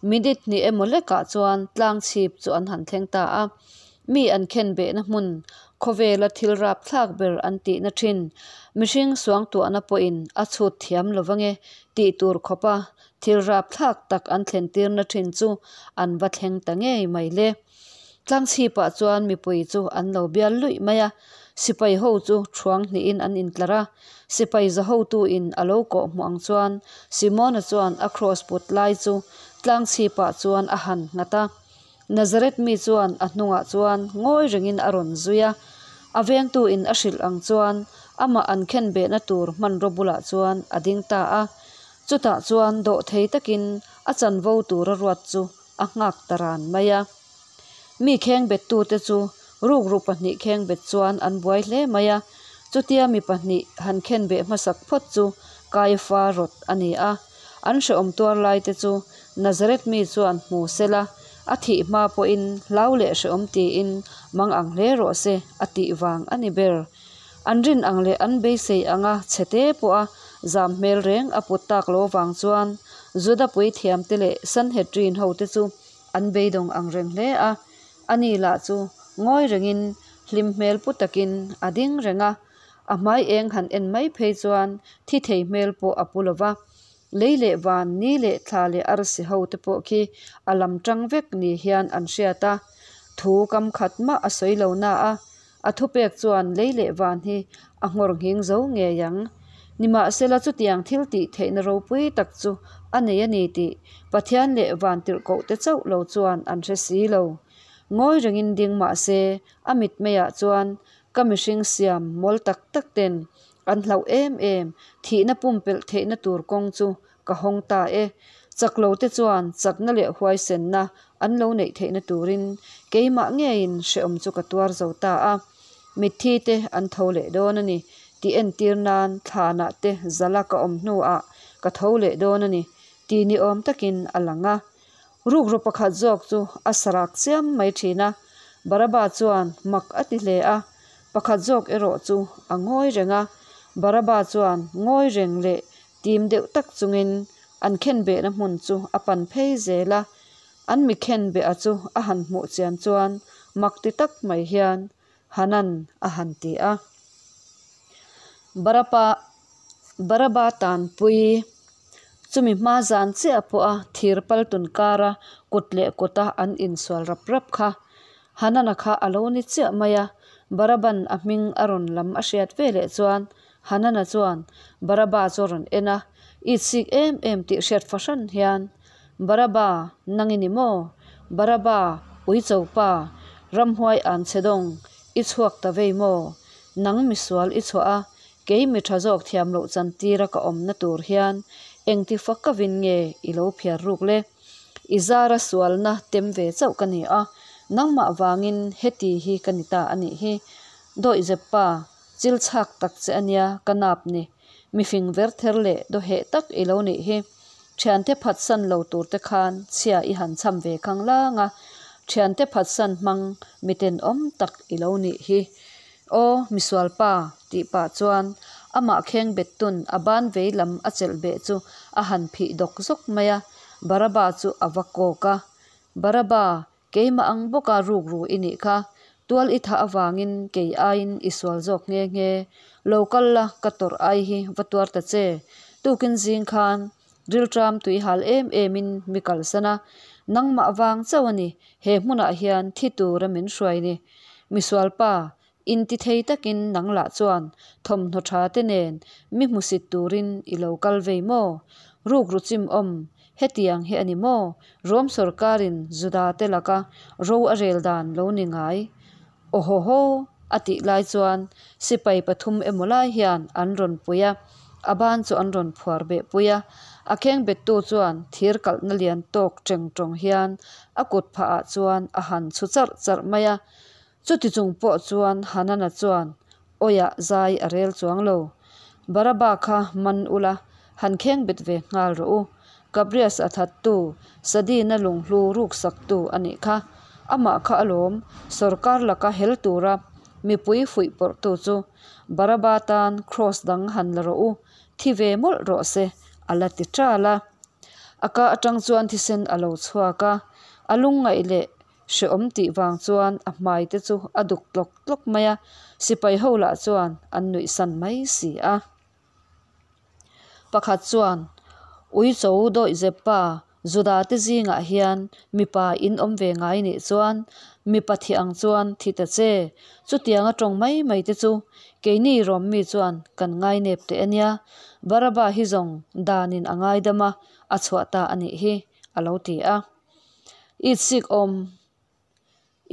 Minute hnih emaw lekah chuan tlang chhip chu an han thleng ta a. Mi an khen behna hmun, khawvela thil rapthlak ber an tihna thin, mihring suangtuahna pawhin a chhut thiam lo vange tih tur khawpa thil rapthlak tak an thlentirna thin chu an va thleng ta ngei mai le. Tlangchhipah chuan mipui chu an lo bial luih mai a, sipai ho chu thuang hnihin an intlar a, sipai za hotuin a lo kawh hmuh ang chuan Simona chuan a kraws put lai chu tlangchhipah chuan a han nghat a. Nazareth mi chuan a hnungah chuan ngawi rengin a rawn zui a, a vengtuin a hrilh ang chuan amah an khen behna tur hmanraw bulah chuan a ding ta a. Chutah chuan dawhthei takin a chanvo tura ruat chu a nghak ta ran mai a. Mi khengbettute chu rukru pahnih khengbet chuan an buai hle mai a, chutia mi pahnih han khenbeh hmasak phawt chu Kaiafa rawt a ni a. An hrehawm tuar lai te chu Nazareth mi chuan hmu sela, a thih hma pawhin hlau leh hrehawm tiin mang ang hle rawh se a tih vang a ni ber. An rin ang leh an beisei anga chhe te pawha zam hmel reng a put tak lo vang chuan Juda puithiamte leh Sanhedrin hote chu an beidawng ang reng hle a. Ani lah chu ngawi rengin hlim hmel pu takin a ding reng a. A hmai eng han en mai phei chuan thi thei hmel pawh a pu lo va. Lei leh van, ni leh thla leh arsi ho te pawh khi a lam tang vek ni hian an hriat a. Thu kam khat mah a sawi lo na a, a thupek chuan lei leh van hi a nghawr nghing zo ngei ang. Nimahsela chutiang thil tih theihna ropui tak chu a nei a ni tih Pathian leh van tirhkoh te chauh lo chuan an hre si lo. Ngawi rengin ding mahse a mitmeiah chuan Ka mihring siam mawl tak tak ten an hlauh em em, thihna pumpelh theihna tur kawng chu ka hawng ta e. Chak lo te chuan chakna leh huaisenna an lo neih theihna turin keimah ngeiin hrehawm chu ka tuar zo ta a. Mitthi te an tho leh dawn a ni tih entir nan thlanah te zala ka awm hnuah ka tho leh dawn a ni tih ni awm takin a lang a. Rukru pakhat zawk chu a sarak chiam mai thin a, Baraba chuan mak a ti hle a. Pakhat zawk erawh chu a ngawi reng a. Baraba chuan ngawi reng leh tim deuh tak chungin an khenbehna hmun chu a pan phei zel a. An mi khenbeha chu a han hmuh chian chuan mak ti tak mai hian, Hanan a han ti a. Barapa Baraba tanpui chumi hma zan chiah pawha thir pal tun kara kut leh kuta an insual rap rap kha Hanana kha a lo ni chiah mai a. Baraban a hming a rawn lam a hriat veleh chuan Hanana chuan Baraba chu a rawn en a, itsik em em tih hriat fahran hian, Baraba, nang i ni maw? Baraba, uicho pa, ramhuai an che dawng, i chhuak ta vei maw? Nang misual i chhuah a, kei mi tha zawk thiam loh chantira ka awmna tur hian engti fak ka vin nge i lo phiar ruk le? I zara sualna tem ve chauh ka ni a, nangmah vangin heti hi ka ni ta a nih hi. Dawihzep pa, chil chhak tak che a nia ka nap ni. Mifing ver ther leh dawheh tak i lo nih hi. Thiante phatsan lo tur te khan chhia i han cham ve khang lang a, thiante phatsan hmang mi tenawm tak i lo nih hi. Aw, misual pa, tih pah chuan amah kheng bettun a ban vei lam a chelh beh chu a han phih dawk zawk mai a, Baraba chu a va kawk a. Baraba, keimah ang bawka rukru i nih kha, tual i thah avangin kei aiin i sual zawk nghe nghe. Lo kal la, ka tawrh ai hi va tuar ta che. Tukin zing khan rilṭam tui hal em emin mi kalsan a, nangmah vang chauh a ni, he hmunah hian thi tura min hruai ni. Misualpa, inti thei takin nang lah chuan thawmhnaw tha te nen mi hmusit turin i lo kal vei maw? Rukru chim awm, hetiang hi a ni maw? Rom sawrkarin Juda te laka ro a rel dan lo ni ngai. Awhawhaw! a tih lai chuan sipai pathum emaw lai hian an rawn pui a, a ban chu an rawn phuar beh pui a. A khengbettu chuan thir kalhna lian tawk teng tawng hian a kut phah ah chuan a han chhu charh charh mai a. Chuti chung pawh chuan Hanana chuan Awiah zai a rel chuang lo. Baraba kha man ula, han khengbet ve nghal rawh u. Gabrias a thattu, Sadina lunghlu ruksaktu a nih kha. Amah kha alawm, sawrkar laka hel tura mipui fuih pawrhtu chu. Baraba tan kraws dang han la rawh u, thi ve mawlh rawh se, a la ti ṭal a. A ka aṭang chuan thisen a lo chhuak a, a lungngaih leh Hrehawm tih vang chuan a hmai te chu a duk tlawk tlawk mai a, sipai ho lah chuan an nuih san mai si a. Pakhat chuan, Uicho dawihzep pa, Juda te zingah hian mipa in awm ve ngai nih chuan mipa thi ang chuan thi ta che, chutiang a tawng mai mai te chu keini rawm mi chuan kan ngainep teh a nia, Baraba hi zawng danin a ngaidam a, a chhuah ta a nih hi, a lo ti a. Itsik awm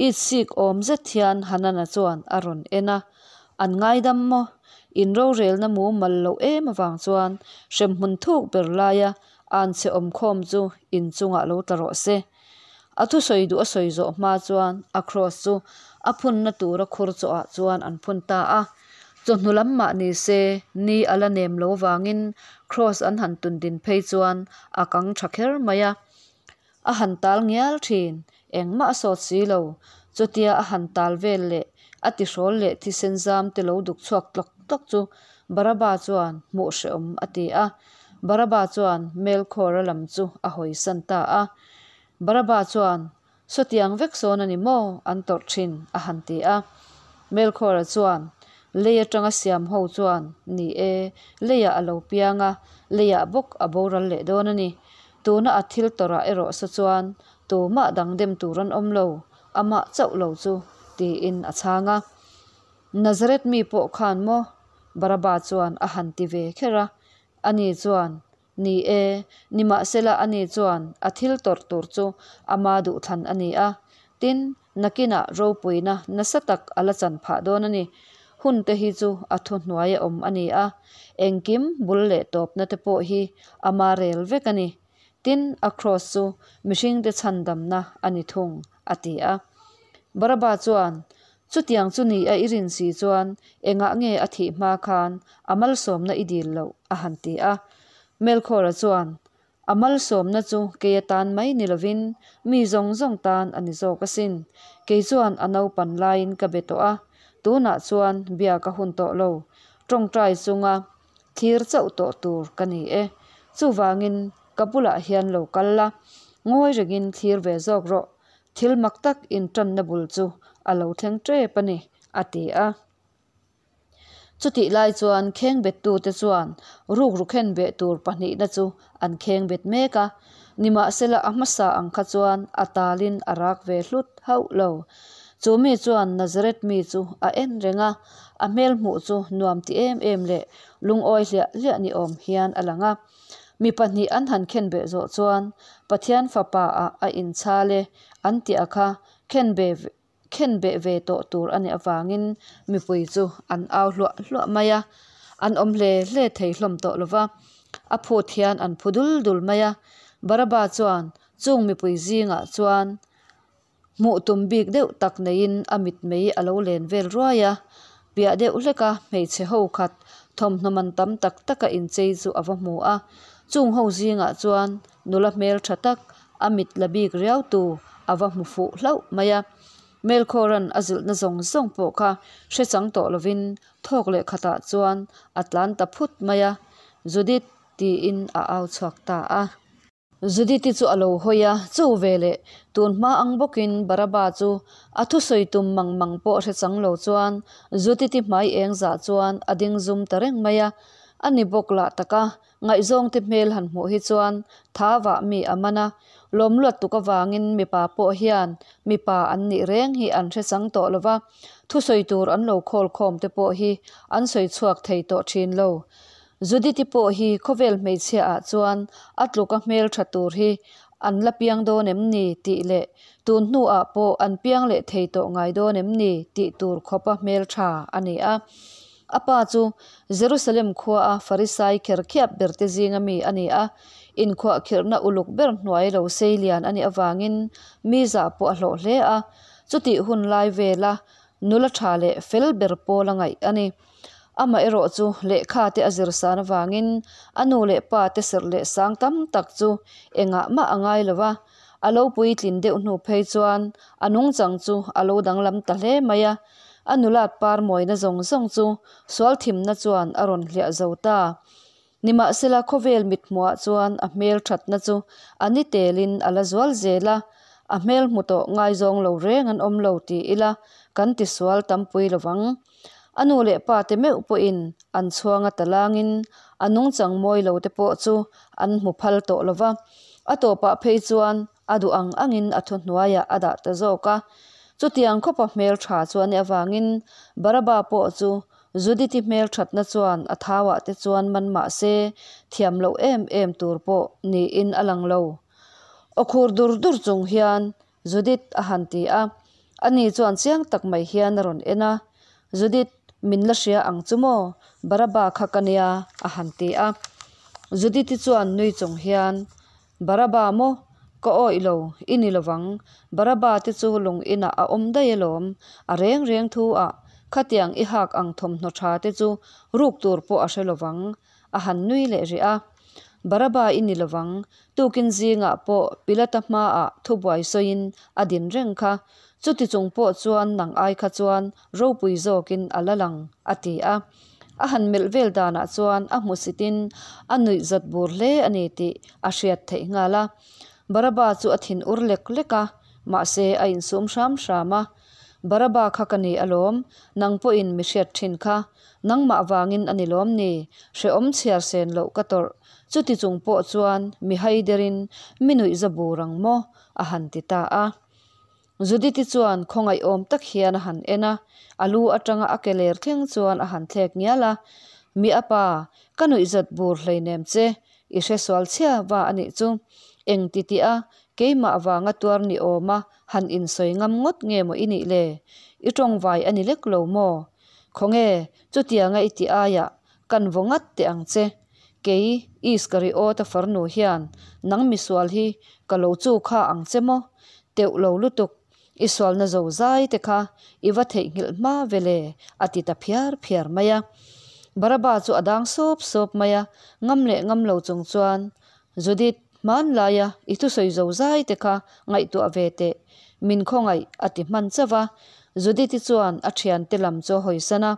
Itsik awm zet hian Hanana chuan a rawn en a, An ngaidam maw? In rorelna mumal loh em avang chuan hremhmun thuk ber laia anchhe awmkhawm chu inchungah lo tla rawh se. A thusawi duh a sawi zawh hma chuan a kraws chu a phunna tura khur chawhah chuan an phun ta a. Chawhnu lam mah ni se ni a la nem lo vangin kraws an han tundin phei chuan a kang tha kher mai a. A han tal ngial thin, engmah a sawt si lo. Chutia a han tal vel leh a tihrawl leh thisen zam te lo duk chhuak tlawk tlawk chu Baraba chuan hmuh hrehawm a ti a. Baraba chuan Melkhawra lam chu a hawisan ta a. Baraba chuan, Sawtiang vek sawn a ni maw? an tawrh thin, a han ti a. Melkhawra chuan, Lei atanga siam ho chuan, Ni e, leiah a lo piang a, leiah bawk a boral leh dawn a ni. Tuna a thil tawrhah erawh saw chuan tumah dang dem tur an awm lo, amah chauh lo chu, tiin a chhang a. Nazareth mi pawh khan maw? Baraba chuan a han ti ve kher a. Ani chuan, Ni e, nimahsela ani chuan a thil tawrh tur chu ama duhthlan a ni a. Tin, nakinah ropuina nasa tak a la chan phah dawn a ni. Hun te hi chu a thuhnuai a awm a ni a, engkim bul leh tawpna te pawh hi ama rel vek a ni. Tin, a kraws chu mihringte chhandamna a ni thung, a ti a. Baraba chuan, Chutiang chu ni a i rin si chuan engah nge a thih hma khan a malsawmna i dil loh? a han ti a. Melkhawra chuan, A malsawmna chu kei atan mai ni lovin mi zawng zawng tan a ni zawk asin. Kei chuan a naupan laiin ka be tawh a, Tunah chuan biak a hun tawh lo, tawngtai chunga thlir chauh tawh tur ka ni e. Chuvangin ka bulah hian lo kal la, ngawi rengin thlir ve zawk rawh. Thil mak tak intanna bul chu a lo thleng tep a ni, a ti a. Chutih lai chuan khengbettute chuan rukru khenbeh tur pahnihna chu an khengbet mek a, nimahsela a hmasa ang kha chuan a talin a rak ve hlut hauh lo. Chu mi chuan Nazareth mi chu a en reng a, a hmel hmuh chu nuam ti em em leh lungawi hliah hliah ni awm hian a lang a. Mi pahnih an han khenbeh zawh chuan Pathian Fapa ah a inchhal e an tih a kha khenbeh khenbeh ve tawh tur a nih avangin mipui chu an au hluah hluah mai a, an awm hle hle thei hlawm tawh lo va, a phut hian an phu dul dul mai a. Baraba chuan chung mipui zingah chuan hmuh tum bik deuh tak neiin a mitmei a lo len vel ruai a, piah deuh hleka hmeichhe ho khat thawmhnaw man tam tak taka inchei chu a va hmu a, chung ho zingah chuan nula hmeltha tak a mit la bik riau tu a va hmu fuh hlauh mai a. Melkhawran a zilhna zawng zawng pawh kha hre chang tawh lovin thawk leh khatah chuan a tlan ta phut mai a, Judith tiin a au chhuak ta a. Judith-i chu a lo hawi a, chu veleh tun hma ang bawkin Baraba chu a thusawi tum mang mang pawh hre chang lo chuan Judith-i hmai eng zah chuan a ding zum ta reng mai a. A ni bawk lah taka Ngaihzawngte hmel han hmuh hi chuan tha vah mi a man a, lawm luat tuk avangin mipa pawh hian mipa an nih reng hi an hre chang tawh lo va, thusawi tur an lo khawl khawm te pawh hi an sawi chhuak thei tawh thin lo. Judith-i pawh hi khawvel hmeichhia ah chuan a tluka hmel tha tur hi an la piang dawn em ni tih leh tun hnu ah pawh an piang leh thei tawh ngai dawn em ni tih tur khawpa hmel tha a ni a. A pa chu Jerusalem khuaa Farisai kherkhiap berte zinga mi a ni a, inkhuahkhirhna uluk ber hnuai lo sei lian a nih avangin mi zah pawh a hlawh hle a, chutih hun lai vela nula tha leh fel ber pawl a ngaih a ni. Amaherawh chu lehkha te a zir san avangin a nu leh pa te serh leh sang tam tak chu engah mah a ngai lo va, a lo puitlin deuh hnu phei chuan a nungchang chu a lo danglam ta hle mai a. A nulat par mawina zawng zawng chu sual thimna chuan a rawn hliah zo ta. Nimahsela khawvel mithmuhah chuan a hmel thatna chu a ni telin a la zual zel a, a hmel hmu tawh ngaizawng lo reng an awm lo ti ila kan ti sual tampui lovang. A nu leh pa te meuh pawhin an chhuanga talangin a nungchang mawi lo te pawh chu an hmu phal tawh lova, a tawpah phei chuan A duh ang angin a thuhnuaiah a dah ta zawk a. Chutiang khawpa hmel tha chu a nih avangin Baraba pawh chu Judith-i hmel thatna chuan a thauah te chuan man mah se thiam loh em em tur pawh niin a lang lo. Aw khur dur dur chung hian Judith a han ti a. Ani chuan chiang tak mai hian a rawn en a, Judith, min la hria ang chu maw? Baraba kha ka nia a han ti a. Judith-i chuan nui chung hian Baraba maw? Ka awih lo, i ni lovang. Baraba te chu lung inah a awm daih alawm. A reng reng thu ah, khatiang i hak ang thawmhnaw tha te chu ruk tur pawh a hre lovang, a han nui leh rih a. Baraba i ni lovang, tukin zingah pawh Pilata hmaah thubuai sawiin a din reng kha. Chuti chung pawh chuan nang ai kha chuan ropui zawkin a la lang, a ti a. A han melh vel danah chuan a hmusitin a nuih zat bur hle a ni tih a hriat theih nghal a. Baraba chu a thin ur lek lek a, mahse a insum hram hram a. Baraba kha ka ni alawm, nang pawhin mi hriat thin kha. Nangmah vangin a ni lawm ni, hrehawm chhiar sen loh ka tawrh. Chuti chung pawh chuan mi haiderin mi nuih za bur ang maw? a han ti ta a. Judith-i chuan khawngaihawm tak hian a han en a, a lu atanga a ke ler thleng chuan a han thlek ngial a, Mi a pa, ka nuihzat bur hleinem che, i hre sual chhia va a nih chu. Eng ti tih a, keimah vanga tuar ni awma han insawi ngam ngawt nge maw i nih le? I tawngvai a ni lek lo maw? Khawnge, chutianga i tih aiah kan vaw ngat teh ang che. Kei, Iskariota farnu hian nang misual hi ka lo chu kha ang che maw? Teuh lo lutuk, i sualna zo zai te kha i va theihnghilh hma ve le, a ti ta phiar phiar mai a. Baraba chu a dang sawp sawp mai a, ngam leh ngam lo chung chuan, Judith, hmanlaia i thusawi zo zai te kha ngaihtuah ve teh, min khawngaih, a ti hman chauh a. Judith-i chuan a thiante lam chu a hawisan a,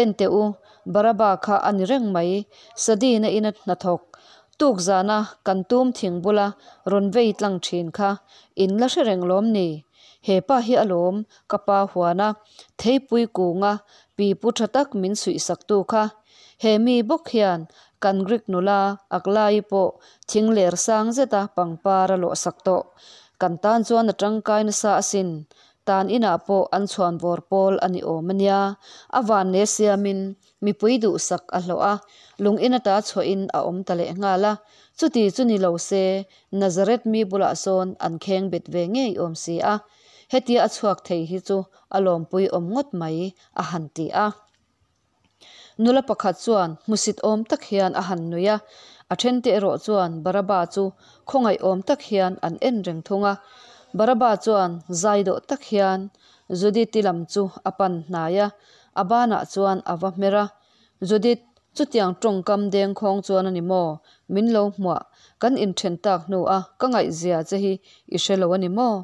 En teh u, Baraba kha a ni reng mai, Sadina ina hnathawk, tuk zana kan tum thing bula rawn vei tlang thin kha in la hre reng lawm ni? He pa hi alawm ka pa huana theipui kunga pipu tha tak min suihsaktu kha. He mi bawk hian kan Greek nula Aglai pawh thing ler sang zeta pangpar a lawhsak tawh. Kan tan chuan a tangkai nasa asin. Tan inah pawh an chhuan vawr pawl a ni awm a nia. A vanne siamin mipui duhsak a hlawh a, lung in ata chhuahin a awm ta leh nghal a. Chuti chu ni lo se Nazareth mi bulah sawn an kheng bet ve ngei awm si a. Hetia a chhuak thei hi chu a lawmpui awm ngawt mai, a han ti a. Nula pakhat chuan hmusit awm tak hian a han nui a, a thente erawh chuan Baraba chu khawngaih awm tak hian an en reng thung a. Baraba chuan zai dawh tak hian Judith-i lam chu a pan hnai a, a banah chuan a va hmer a. Judith, chutiang tawngkam dengkhawng chuan a ni maw? Min lo hmuah, kan inthen tak hnu a ka ngaihzia che hi i hre lo a ni maw?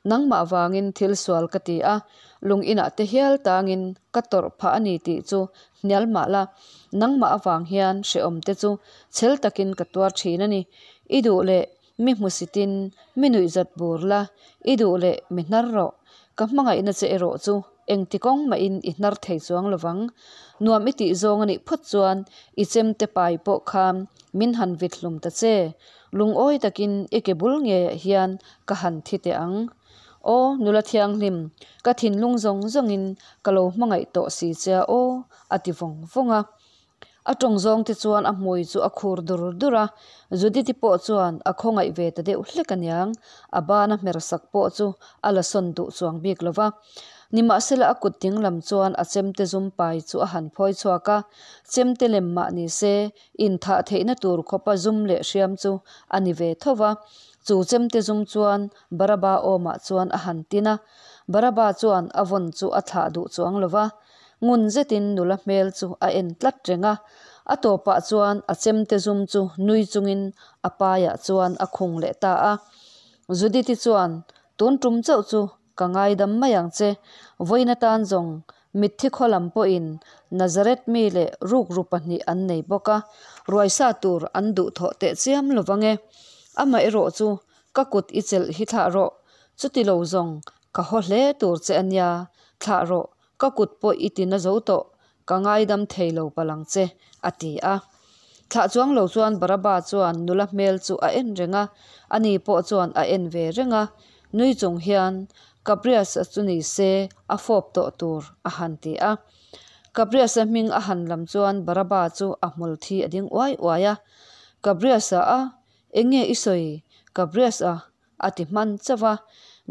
Nangmah vangin thil sual ka ti a, lung inah te hial tangin ka tawrh phah a ni tih chu hnial mah la, nangmah avang hian hrehawm te chu chhel takin ka tuar thin a ni. I duh leh mi hmusitin mi nuihzat bur la, i duh leh mi hnar rawh. Ka hmangaihna che erawh chu engti kawng mahin i hnar thei chuang lovang. Nuam i tih zawng a nih phawt chuan i chemte pai pawh khan min han vit hlum ta che. Lungawi takin i ke bul ngeiah hian ka han thi teh ang. Aw, nula thianghlim, ka thinlung zawng zawngin ka lo hmangaih tawh si che a aw, a ti vawng vawng a. A tawng zawng te chuan a hmui chu a khur dur dur a, Judith-i pawh chuan a khawngaih ve ta deuh hlek aniang, a bana hmer sak pawh chu a la sawn duh chuang bik lo va. Nimahsela a kut ding lam chuan a chemte zum pai chu a han phawi chhuak a, chemte lem mah ni se inthah theihna tur khawpa zum leh hriam chu a ni ve tho va. Chu chemte zum chuan Baraba awmah chuan a han tin a, Baraba chuan a vawn chu a thlah duh chuang lo va. Ngun zetin nula hmel chu a en tlat reng a, a tawpah chuan a chemte zum chu nui chungin a paiah chuan a khung leh ta a. Judith-i chuan, Tun tum chauh chu ka ngaidam mai ang che, vawiin atan zawng mitthi khaw lam pawhin Nazareth mi leh rukru pahnih an nei bawk a, ruaisa tur an duhthawh teh chiam lo vang e. Amaherawh chu ka kut i chelh hi thlah rawh, chuti lo zawng ka haw hle tur che a nia, thlah rawh, ka kut pawh i ti na zo tawh, ka ngaidam thei lo palh ang che, a ti a. Thlah chuang lo chuan Baraba chuan nula hmel chu a en reng a, ani pawh chuan a en ve reng a, nui chung hian, Caprias-a chu ni se a fawp tawh tur, a han ti a. Caprias-a hming a han lam chuan Baraba chu a hmul thi a ding uai uai a, Caprias-a a, eng nge i sawi? Caprias-a a ti hman chauh a.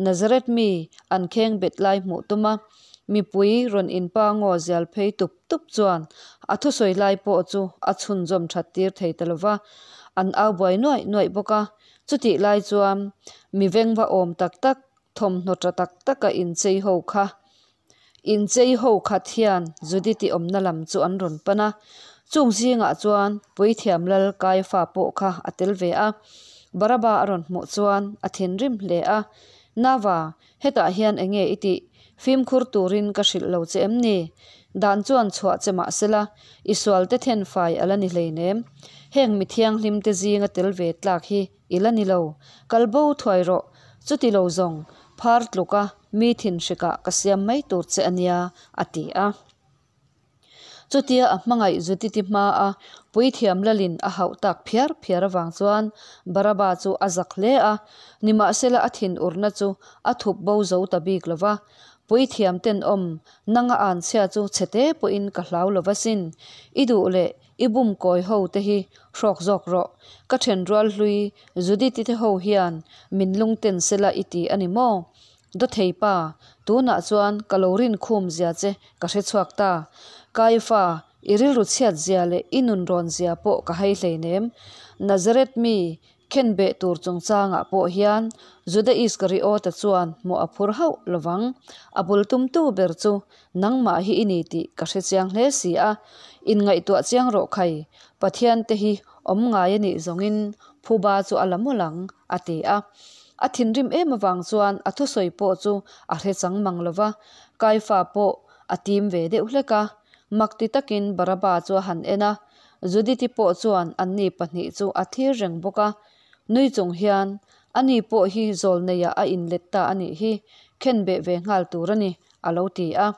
Nazareth mi an kheng bet lai hmuh tum a, mipui rawn inpa ngaw zial phei tup tup chuan a thusawi lai pawh chu a chhunzawm that tir thei ta lo va, an au buai nuaih nuaih bawk a. Chutih lai chuan mi vengva awm tak tak, thawmhnaw tha tak taka inchei ho kha inchei ho khat hian Judith-i awmna lam chu an rawn pan a. Chung zingah chuan Puithiam Lal Kaifa pawh kha a tel ve a. Baraba a rawn hmuh chuan a thinrim hle a, Nava, hetah hian eng nge i tih? Fimkhur turin ka hrilh lo che em ni? Dan chuan chhuah che mah sela, i sualte then fai a la ni hleinem. Heng mi thianghlimte zinga tel ve tlak hi I la ni lo, kal bo thuai rawh, chuti lo zawng phar tluka mi thinhrikah ka siam mai tur che a nia, a ti a. Chutia a hmangaih Judith-i hmaa puithiam lalin a hauh tak phiar phiar avang chuan Baraba chu a zak hle a, nimahsela a thinurna chu a thup bo zo ta bik lo va. Puithiam tenawm, nanga anchhia chu chhete pawhin ka hlau lo va sin, i duh leh I bum kawi ho te hi hrawk zawk rawh. Ka then rual hlui Judith-i te ho hian min lung ten sela i ti a ni maw? Dawthei pa, tunah chuan ka lo rin khum zia che ka hre chhuak ta. Kaifa, i rilru chhiat zia leh i nun rawn zia pawh ka hai hleinem. Nazareth mi Khenbeh tur chungchangah pawh hian Juda Iskariota chuan hmuh a phur hauh lovang. A bul tumtu ber chu nangmah hi i ni tih ka hre chiang hle si a. Inngaihtuah chiang rawh khai, Pathian te hi awm ngai a nih zawngin phuba chu a la mawlh ang, a ti a. A thinrim em avang chuan a thusawi pawh chu a hre chang mang lo va, Kaifa pawh a tim ve deuh hlek a. Mak ti takin Baraba chu a han en a, Judith-i pawh chuan anni pahnih chu a thlir reng bawk a. Nui chung hian, Ani pawh hi zawlneiah a inlet ta a nih hi, khenbeh ve nghal tur a ni, a lo ti a.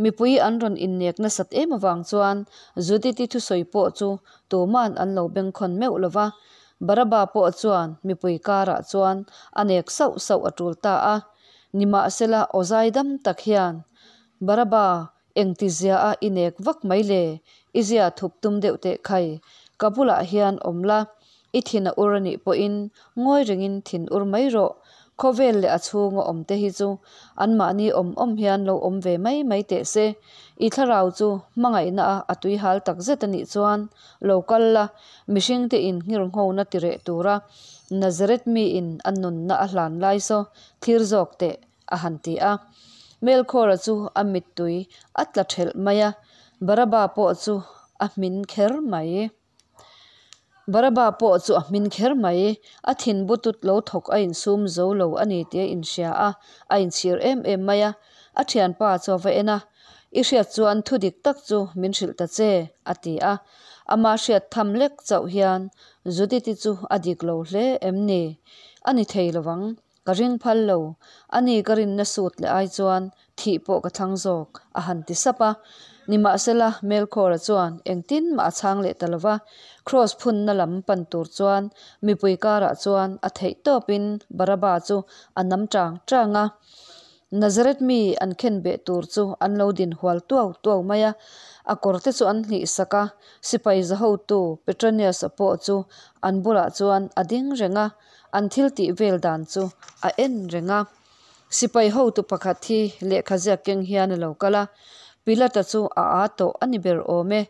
Mipui an rawn innek nasat em avang chuan Judith-i thusawi pawh chu tuman an lo bengkhawn meuh lo va. Baraba pawh chuan mipui karah chuan a nek sauh sauh a tul ta a. Nimahsela aw zaidam tak hian, Baraba, engtizia a i nek vak mai le? I zia thup tum deuh teh khai. Ka bulah hian awm la, I thin a ur a nih pawhin ngawi rengin thin ur mai rawh. Khawvel leh a chhunga awm te hi chu anmahni awm awm hian lo awm ve mai mai teh se. I thlarau chu hmangaihna a a tuihal tak zet a nih chuan lo kal la, mihringte in nghirnghona ti reh tura Nazareth miin a nunna a hlan lai saw thlir zawk teh a han ti a. Melkhawra chu a mittui a tla thelh mai a, Baraba pawh chu a hmin kher mai. Baraba pawh chu a hmin kher mai. A thin butut lo thawk a insum zo lo a ni tih a inhria a, a inchhir em em mai a. A thianpa chu a va en a, I hriat chuan thu dik tak chu min hrilh ta che, a ti a. Ama hriat tham lek chauh hian Judith-i chu a dik lo hle em ni? A ni thei lo ang. Ka ring phal lo, ani ka rinna sut leh ai chuan thih pawh ka thlang zawk, a han ti sap a. Nimahsela, Melkhawra chuan engtin mah a chhang leh ta lo va, Kraws phunna lam pan tur chuan mipui karah chuan a theih tawpin Baraba chu a nam chang chang a. Nazareth mi an khen beh tur chu an lo din hual tuau tuau mai a, a kawr te chu an hlih sak a, sipai zahotu Petronius-a pawh chu an bulah chuan a ding reng a. An thil tih vel dan chu a en reng a. Sipai hotu pakhat hi lehkha ziak keng hian a lo kal a, Pilata chu a aa tawh a ni ber awm e,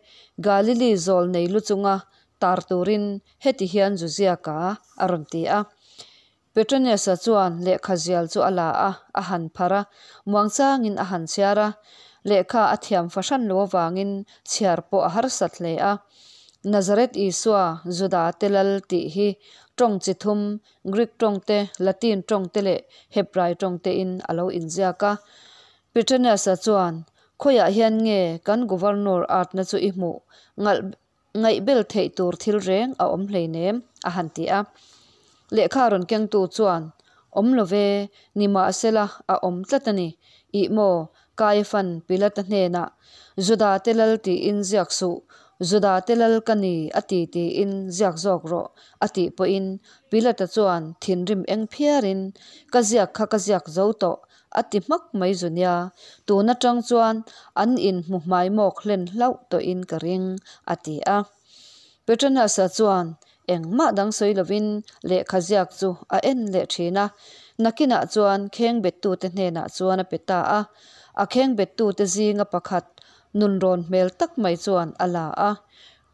Galili zawl nei lu chunga tar turin heti hian zu ziak a, a rawn ti a. Petronius-a chuan lehkha zial chu a la a, a han phar a, muangchangin a han chhiar a. Lehkha a thiam fahran lo avangin chhiar pawh a harsat hle a. Nazareth Isua, Juda te lal tih hi tawng chi thum, Greek tawng te, Latin tawng te leh Hebrai tawng tein a lo inziak a. Petronius-a chuan, Khawiah hian nge kan Governor atna chu i hmuh ngalh ngaihbel theih tur thil reng a awm hleinem? a han ti a. Lehkha rawn kengtu chuan, Awm lo ve, nimahsela a awm tlat a ni. Ih maw, Kaifan Pilata hnenah, Juda te lal tiin ziak suh, Juda te lal ka ni a ti tiin ziak zawk rawh, a tih pawhin Pilata chuan thinrim eng phiarin, Ka ziak kha ka ziak zo tawh, a ti hmak mai zu nia, tun atang chuan an inhmu hmaimawk hlen hlauh tawhin ka ring, a ti a. Petronus-a chuan Engmah dang sawi lovin lehkha ziak chu a en leh thin a, nakinah chuan khengbettute hnenah chuan a pe ta a. A khengbettute zinga pakhat nunrawn hmel tak mai chuan a la a.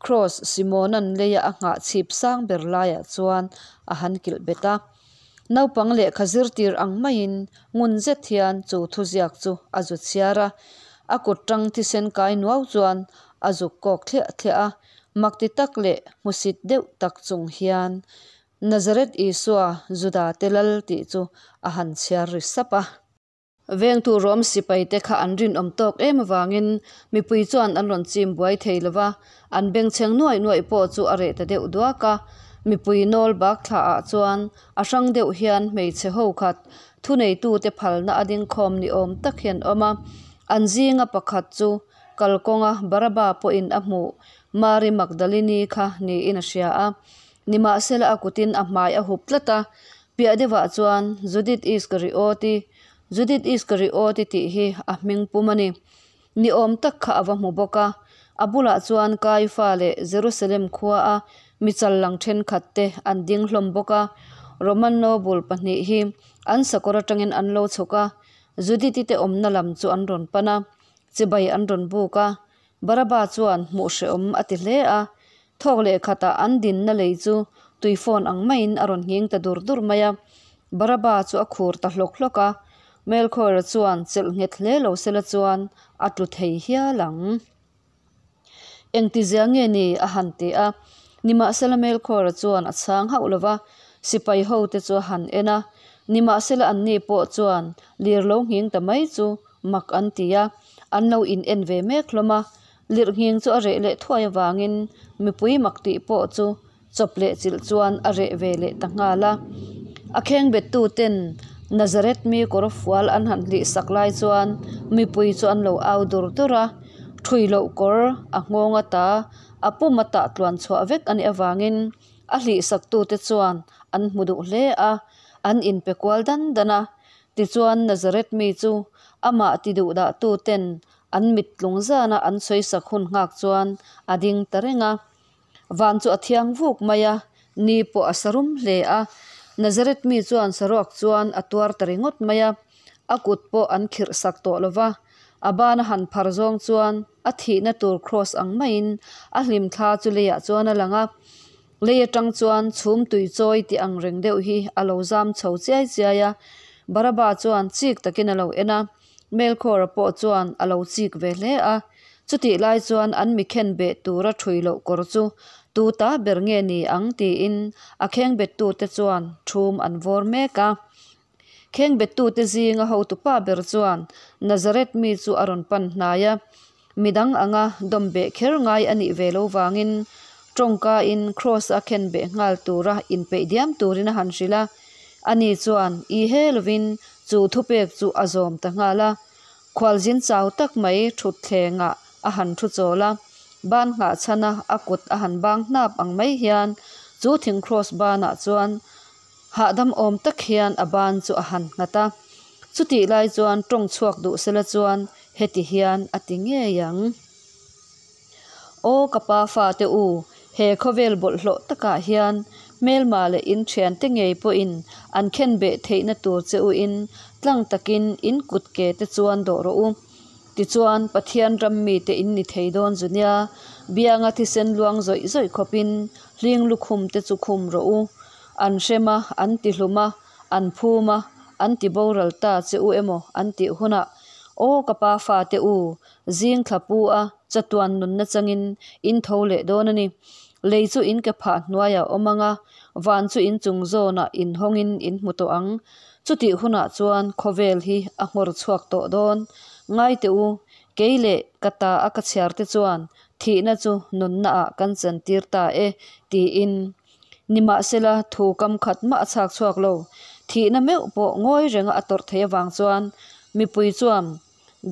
Kraws Simona'n leia a nghah chhip sang ber laiah chuan a han kilh bet a. Naupang lehkha zirtir ang maiin ngun zet hian chu thuziak chu a zu chhiar a. A kut tang thisen kai nuau chuan a zuk kawk thliah thliah a. Makti tak leh hmusit deuh tak chung hian Nazareth Isua Juda te lal tih chu a han chhiar ri sap a. Vengtu Rom sipaite kha an rinawm tawk em avangin mipui chuan an rawn chim buai thei lo va, an bengchheng nuaih nuaih pawh chu a reh ta deuh duak a. Mipui nawl bak thlaah chuan a hrang deuh hian hmeichhe ho khat thuneitute phalna a dingkhawm ni awm tak hi an awm a, an zinga pakhat chu Kalkawnga Baraba pawhin a hmuh Mari Magdalini kha niin a hria a. Nimahsela a kutin a hmai a hup tlat a, piah deuhah chuan Judith Iskarioti, Judith Iskarioti tih hi a hming pum a ni. Ni awm tak kha a va hmu bawk a. A bulah chuan Kaifa leh Jerusalem khua a mi chal lang thenkhat te an ding hlawm bawk a. Roman noble pahnih hi an sakawr atangin an lo chhuk a, Judith-i te awmna lam chu an rawn pan a. Chibai an rawn buk a, Baraba chuan hmuh hrehawm a ti hle a. Thawk leh khatah an dinna lei chu tui fawn ang maiin a rawn nghing ta dur dur mai a. Baraba chu a khur ta hlawk hlawk a, Melkhawra chuan chelh nghet hle lo sela chuan a tlu thei hial ang. Engtizia nge ni? a han ti a. Nimahsela Melkhawra chuan a chhang hauh lo va, sipai hote chu a han en a. Nimahsela anni pawh chuan lir lo nghing ta mai chu mak an ti a, an lo in en ve mek hlawm a. Lirnghing chu a reh leh thuai avangin mipui mak tih pawh chu chawp leh chilh chuan a reh ve leh ta nghal a. A khengbettu ten Nazareth mi kawr fual an han hlih sak lai chuan mipui chu an lo au dur dur a, ṭhui loh kawr a nghawng ata a pum a tah tluan chhuah vek a nih avangin a hlih sak tute chuan an hmu duh hle a, an inpe kual dan dan a. Tichuan Nazareth mi chu amah ti duhdah tuten an mit tlung zana an sawisak hun nghak chuan a ding ta reng a. Van chu a thiang vuk mai a, ni pawh a sa rum hle a. Nazareth mi chuan saruak chuan a tuar ta ringawt mai a, a kut pawh an khirh sak tawh lo va. A ban a han phar zawng chuan a thihna tur kraws ang maiin a hlimthla chu leiah chuan a lang a. Lei atang chuan chhum tui chawi tih ang reng deuh hi a lo zam chho chiai chiai a. Baraba chuan chik takin a lo en a. Melkhawra pawh chuan a lo chik ve hle a, chutih lai chuan an mi khen beh tura ṭhui loh kawr chu tu ta ber nge ni ang tiin a khengbettute chuan ṭhum an vawr mek a. Khengbettute zinga hotupa ber chuan Nazareth mi chu a rawn pan hnai a, midang anga dawm beh kher ngai a nih ve lo vangin tawngkain Kraws-a khen beh nghal tura inpeih diam turin a han hrilh a. Ani chuan i he lovin chu thupek chu a zawm ta nghal a. Khualzin chau tak mai thutthlengah a han thu chawl a, ban nghah chhana a kut a han bang hnap ang mai hian chu thing kraws banah chuan hahdam awm tak hian a ban chu a han nghat a. Chutih lai chuan tawng chhuak duh sela chuan heti hian a ti ngei ang. Aw ka pa fate u, he khawvel bawlhhlawh takah hian hmelma leh in thiante ngei pawhin an khenbeh theihna tur che u in tlang takin in kut ke te chuan dawh rawh u. Tichuan Pathian ram mite in ni thei dawn zu nia, bianga thisen luang zawih zawih khawpin hling lukhum te chu khum rawh u. An hrem a, an tihlum a, an phum a, an ti boral ta che u emaw an tih hunah, Aw ka pa fate u, zing thla pu a, chatuan nunna changin in tho leh dawn a ni. Lei chu in ke phah hnuaiah a awm ang a, van chu in chung zawnah in hawngin in hmu tawh ang. Chutih hunah chuan khawvel hi a nghawr chhuak tawh dawn. Ngai teh u, kei leh ka ta a ka chhiar te chuan thihna chu nunnaah kan chantir ta e, tiin. Nimahsela, thu kam khat mah a chhak chhuak lo. Thihna meuh pawh ngawi renga a tawrh theih avang chuan mipui chuan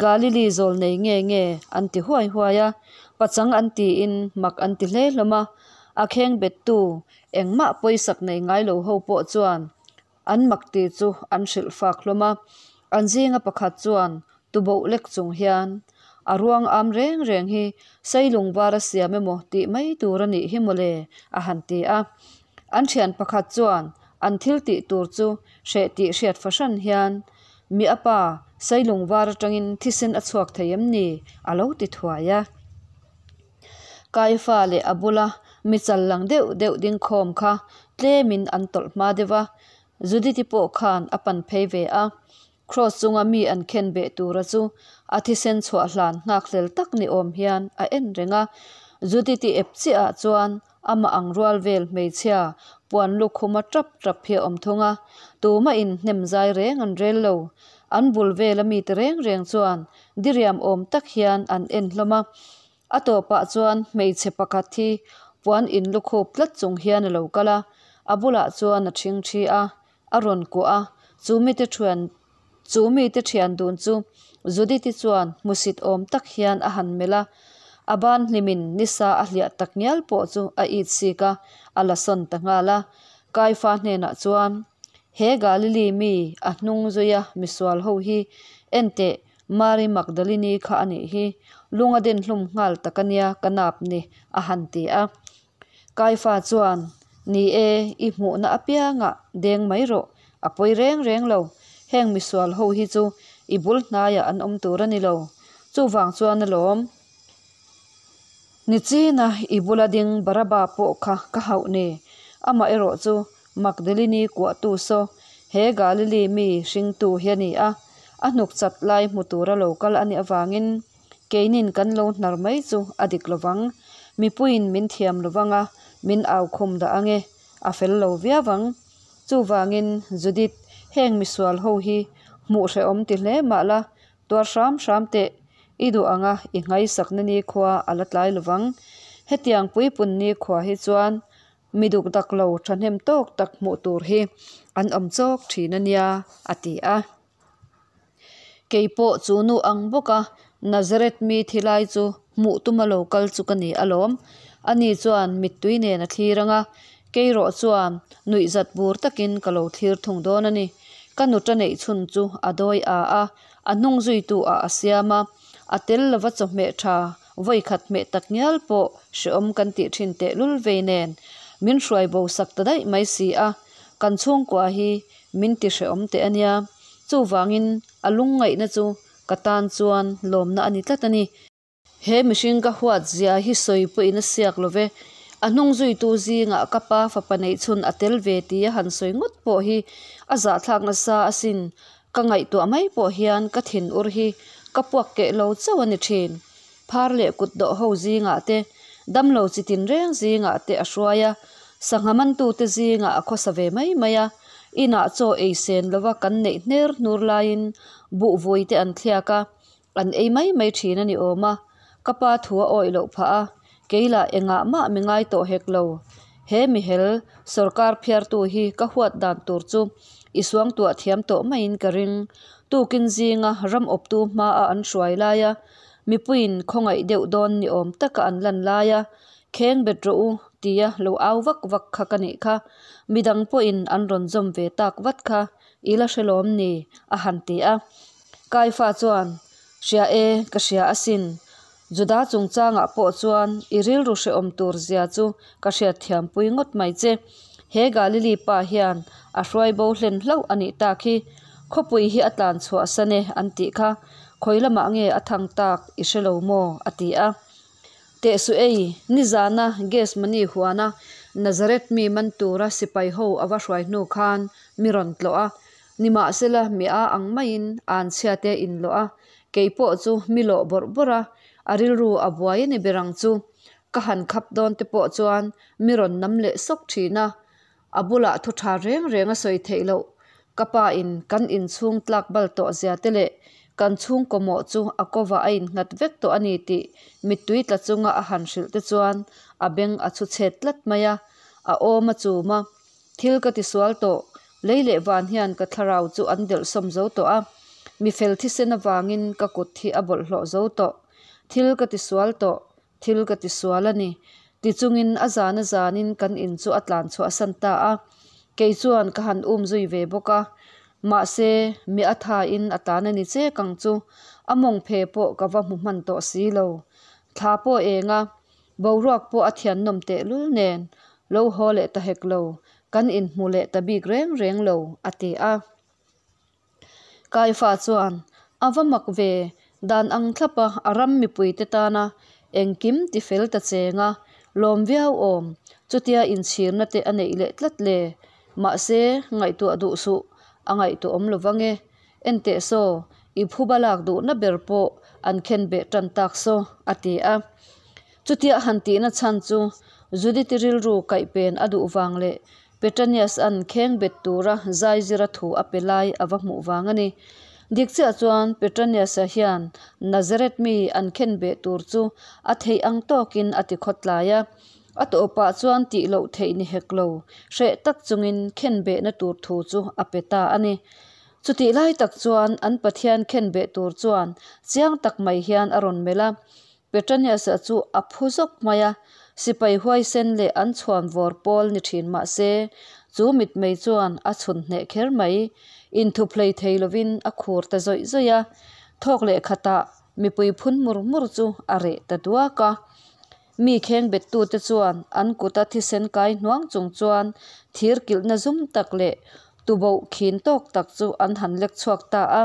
Galili zawl nei nge nge an ti huai huai a, pachang an tiin mak an ti hle hlawm a. A khengbettu engmah pawisak nei ngai lo ho pawh chuan An mak tih chu an hrilh fak hlawm a, an zinga pakhat chuan tuboh lek chung hian a ruang am reng reng hi Sailung var a siam emaw tih mai tur a nih hi mawle a han ti a. An thian pakhat chuan an thil tih tur chu hreh tih hriat fahran hian Mi a pa, Sailung var atangin thisen a chhuak thei em ni? a lo ti thuai a. Kaifa leh a bula mi chal lang deuh deuh ding khawm kha tlemin an tawlh hma deuh a, Judith-i pawh khan a pan phei ve a. Kraws chunga mi an khen beh tura chu a thisen chhuah hlan nghakhlel tak ni awm hian a en reng a. Judith-i ep chiahah chuan amah ang rual vel hmeichhia puan lukhuma tap tap hi a awm thung a, tumah in hnem zai reng an rel lo. An bul vela mite reng reng chuan diriam awm tak hian an en hlawm a. A tawpah chuan hmeichhe pakhat hi puan in lukhup tlat chung hian a lo kal a, a bulah chuan a ṭhing ṭhi a, a rawn kuah a, chu mite ṭhian chu mite ṭhian dun chu Judith-i chuan hmusit awm tak hian a han melh a, a ban hlimin nisa a hliah tak ngial pawh chu a it sik a, a la sawn ta nghal a. Kaifa hnenah chuan, He Galili mi a hnung zuia misual ho hi enteh Mari Magdalini kha a nih hi, lung a den hlum nghal tak a nia ka nap ni, a han ti a. Kaifa chuan, Ni e, i hmuhna apiangah deng mai rawh, a pawi reng reng lo, heng misual ho hi chu i bul hnaiah an awm tur a ni lo. Chuvang chuan alawm, Nichina i bula ding Baraba pawh kha ka hauh ni, amaherawh chu Magdalini kuahtu saw he Galili mi hringtu hi a ni a, a hnuk chat lai hmu tura lo kal a nih avangin keinin kan lo hnar mai chu a dik lovang, mipuiin min thiam lovang a, min au khum dah ange, a fel lo viau ang. Chuvangin Judith, Heng misual ho hi hmuh hrehawm ti hle mah la, tuar hram hram teh. I duh anga i nghaisakna nikhua a la tlai lovang. Hetiang puipun nikhua hi chuan mi duk dak lo thahnem tawk tak hmuh tur hi an awm chawk thin a nia, a ti a. Kei pawh chu nu ang bawka Nazareth mi thi lai chu hmuh tuma lo kal chu ka ni alawm. Ani chuan mittui nen a thlir ang a, kei rawh chuan nuihzat bur takin ka lo thlir thung dawn a ni. Ka nuta neih chhun chu a dawi a a, a hnung zuitu ah a siam a, a tel lova chawhmeh tha vawi khat hmeh tak ngial pawh hrehawm kan tih thin tehlul vei nen min hruai bo sak ta daih mai si a, kan chhungkua hi min ti hrehawm teh a nia. Chuvangin a lungngaihna chu ka tan chuan lawmna a ni tlat a ni. He mihring ka huat zia hi sawi pawhin a siak lo ve. A hnung zuitu zingah ka pa fapa neihchhun a tel ve tia han sawi ngawt pawh hi a zahthlak nasa asin. Ka ngaihtuah mai pawh hian ka thinur hi ka puak keh lo chauh a ni thin. Phar leh kut dawh ho zingah te, damlo chi tinreng zingah te a hruai a, sangha mantute zingah a khawsa ve mai mai a. Inah chaw ei sen lova kan neih hner hnur laiin buhvui te an thliak a, an ei mai mai thin a ni awm a. Ka pa thu a awih loh phah a, kei lah engah mah mi ngai tawh hek lo. He mihel sawrkar phiartu hi ka huat dan tur chu i suangtuah thiam tawh maiin ka ring. Tukin zinga ram awptu hmaa an hruai laia mipuiin khawngaih deuh dawn ni awm taka an lan laia Kheng bet rawh u tia lo au vak vak kha ka nih kha. Midang pawhin an rawn zawm ve tak vat kha i la hre lawm ni? a han ti a. Kaifa chuan, Hria e, ka hria asin. Juda chungchangah pawh chuan i rilru hrehawm tur zia chu ka hriatthiampui ngawt mai che. He Galili pa hian a hruai bo hlen hlauh a nih tak hi. Khawpui hi a tlan chhuah san e an tih kha. Khawi lamah nge a thang tak i hre lo maw? a ti a. Teh suh ei, nizana Gethsemane huana Nazareth mi man tura sipai ho a va hruai hnu khan mi rawn tlawh a. Nimahsela mi a ang maiin anchhia te inlawh a, kei pawh chu mi lawh bawrh bawrh a, a rilru a buai a ni ber ang chu. Ka han khap dawn te pawh chuan mi rawn nam leh sawk thin a, a bulah thu tha reng reng a sawi theih loh. Ka pa in kan inchhung tlak bal tawh zia te leh kan chhungkaw mawh chu a kovah a innghat vek tawh a ni tih mittui tla chunga a han hrilh te chuan a beng a chhu chhet tlat mai a, a awm a chum a. Thil ka tisual tawh, lei leh van hian ka thlarau chu an delhsawm zo tawh a, mi fel thisen avangin ka kut hi a bawlhhlawh zo tawh. Thil ka tisual tawh, thil ka tisual a ni. Ti chungin a zan a zanin kan in chu a tlan chhuahsan ta a, kei chuan ka han um zui ve bawk a. Mahse, mi a thain a tlan a ni chek ang chu, a mawng phe pawh ka va hmu hman tawh si lo. Thla pawh eng a, Boruak pawh a thiannawm tehlul nen, lo haw leh ta hek lo, kan inhmu leh ta bik reng reng lo, a ti a. Kaifa chuan, A va mak ve, dan ang thlapa a ram mipuite tana engkim ti fel ta cheng a, lawm viau awm, chutia inchhirna te a neih leh tlat le. Mahse, ngaihtuah duh suh, a ngaihtuah awm lo vang e. Enteh saw, i phuba lak duhna ber pawh an khen beh tan tak saw, a ti a. Chutia a han tihna chhan chu Judith-i rilru kaihpen a duh vang leh Petranius-a'n kheng bet tura zaizira thu a pe lai a va hmuh vang a ni. Dik chiah chuan Petranius-a hian Nazareth mi an khen beh tur chu a theih ang tawkin a ti khawtlai a. A tawpah chuan tih loh theih ni hek lo, hreh tak chungin khen behna tur thu chu a pe ta a ni. Chutih lai tak chuan an Pathian khen beh tur chuan chiang tak mai hian a rawn melh a. Petranius-a chu a phu zawk mai a, sipai huaisen leh an chhuan vawr pawl ni thin mah se, chu mitmei chuan a chhun hneh kher mai. Inthup hlei thei lovin a khur ta zawih zawih a, thawk leh khatah mipui phun mur mur chu a reh ta duak a. Mi kheng bettute chuan an kuta thisen kai hnuang chung chuan thir kilhna zum tak leh tuboh khin tawk tak chu an han lek chhuak ta a.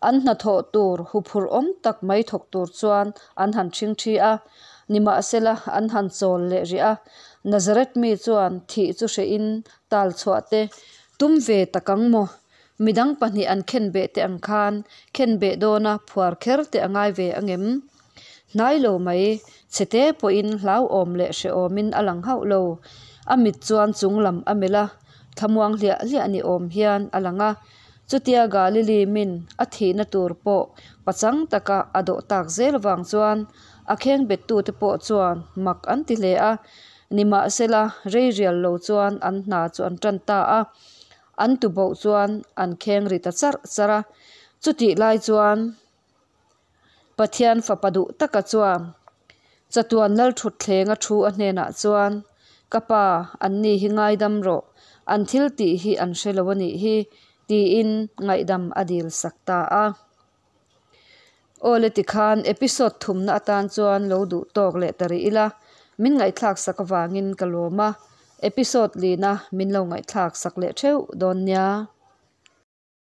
An hnathawh tur huphurh awm tak mai thawk tur chuan an han ṭhing ṭhi a. Nimahsela an han chawl leh rih a. Nazareth mi chuan thih chu hrehin tal chhuah te tum ve tak ang maw? Midang pahnih an khenbeh te ang khan khenbeh dawna phuar kher te a ngai ve angem? Hnai lo mai, chhete pawhin hlauhawm leh hrehawmin a lang hauh lo. A mit chuan chung lam a melh a, thlamuang hliah hliah ni awm hian a lang a. Chutia Galili min a thihna tur pawh pachang taka a dawh tak zel vang chuan a khengbettute pawh chuan mak an ti hle a. Nimahsela, rei rial lo chuan an hna chu an tan ta a, an tuboh chuan an kheng ri ta charh charh a. Chutih lai chuan Pathian Fapa duh taka chuan chatuan lalthutthleng a thu a hnenah chuan, Ka Pa, anni hi ngaidam rawh, an thil tih hi an hre lo a nih hi, tiin ngaihdam a dil sak ta a. Awle tikhan episode thumna atan chuan lo duh tawk leh ta rih ila, min ngaihthlak sak avangin ka lawm a, episode lina min lo ngaihthlak sak leh theuh dawn nia.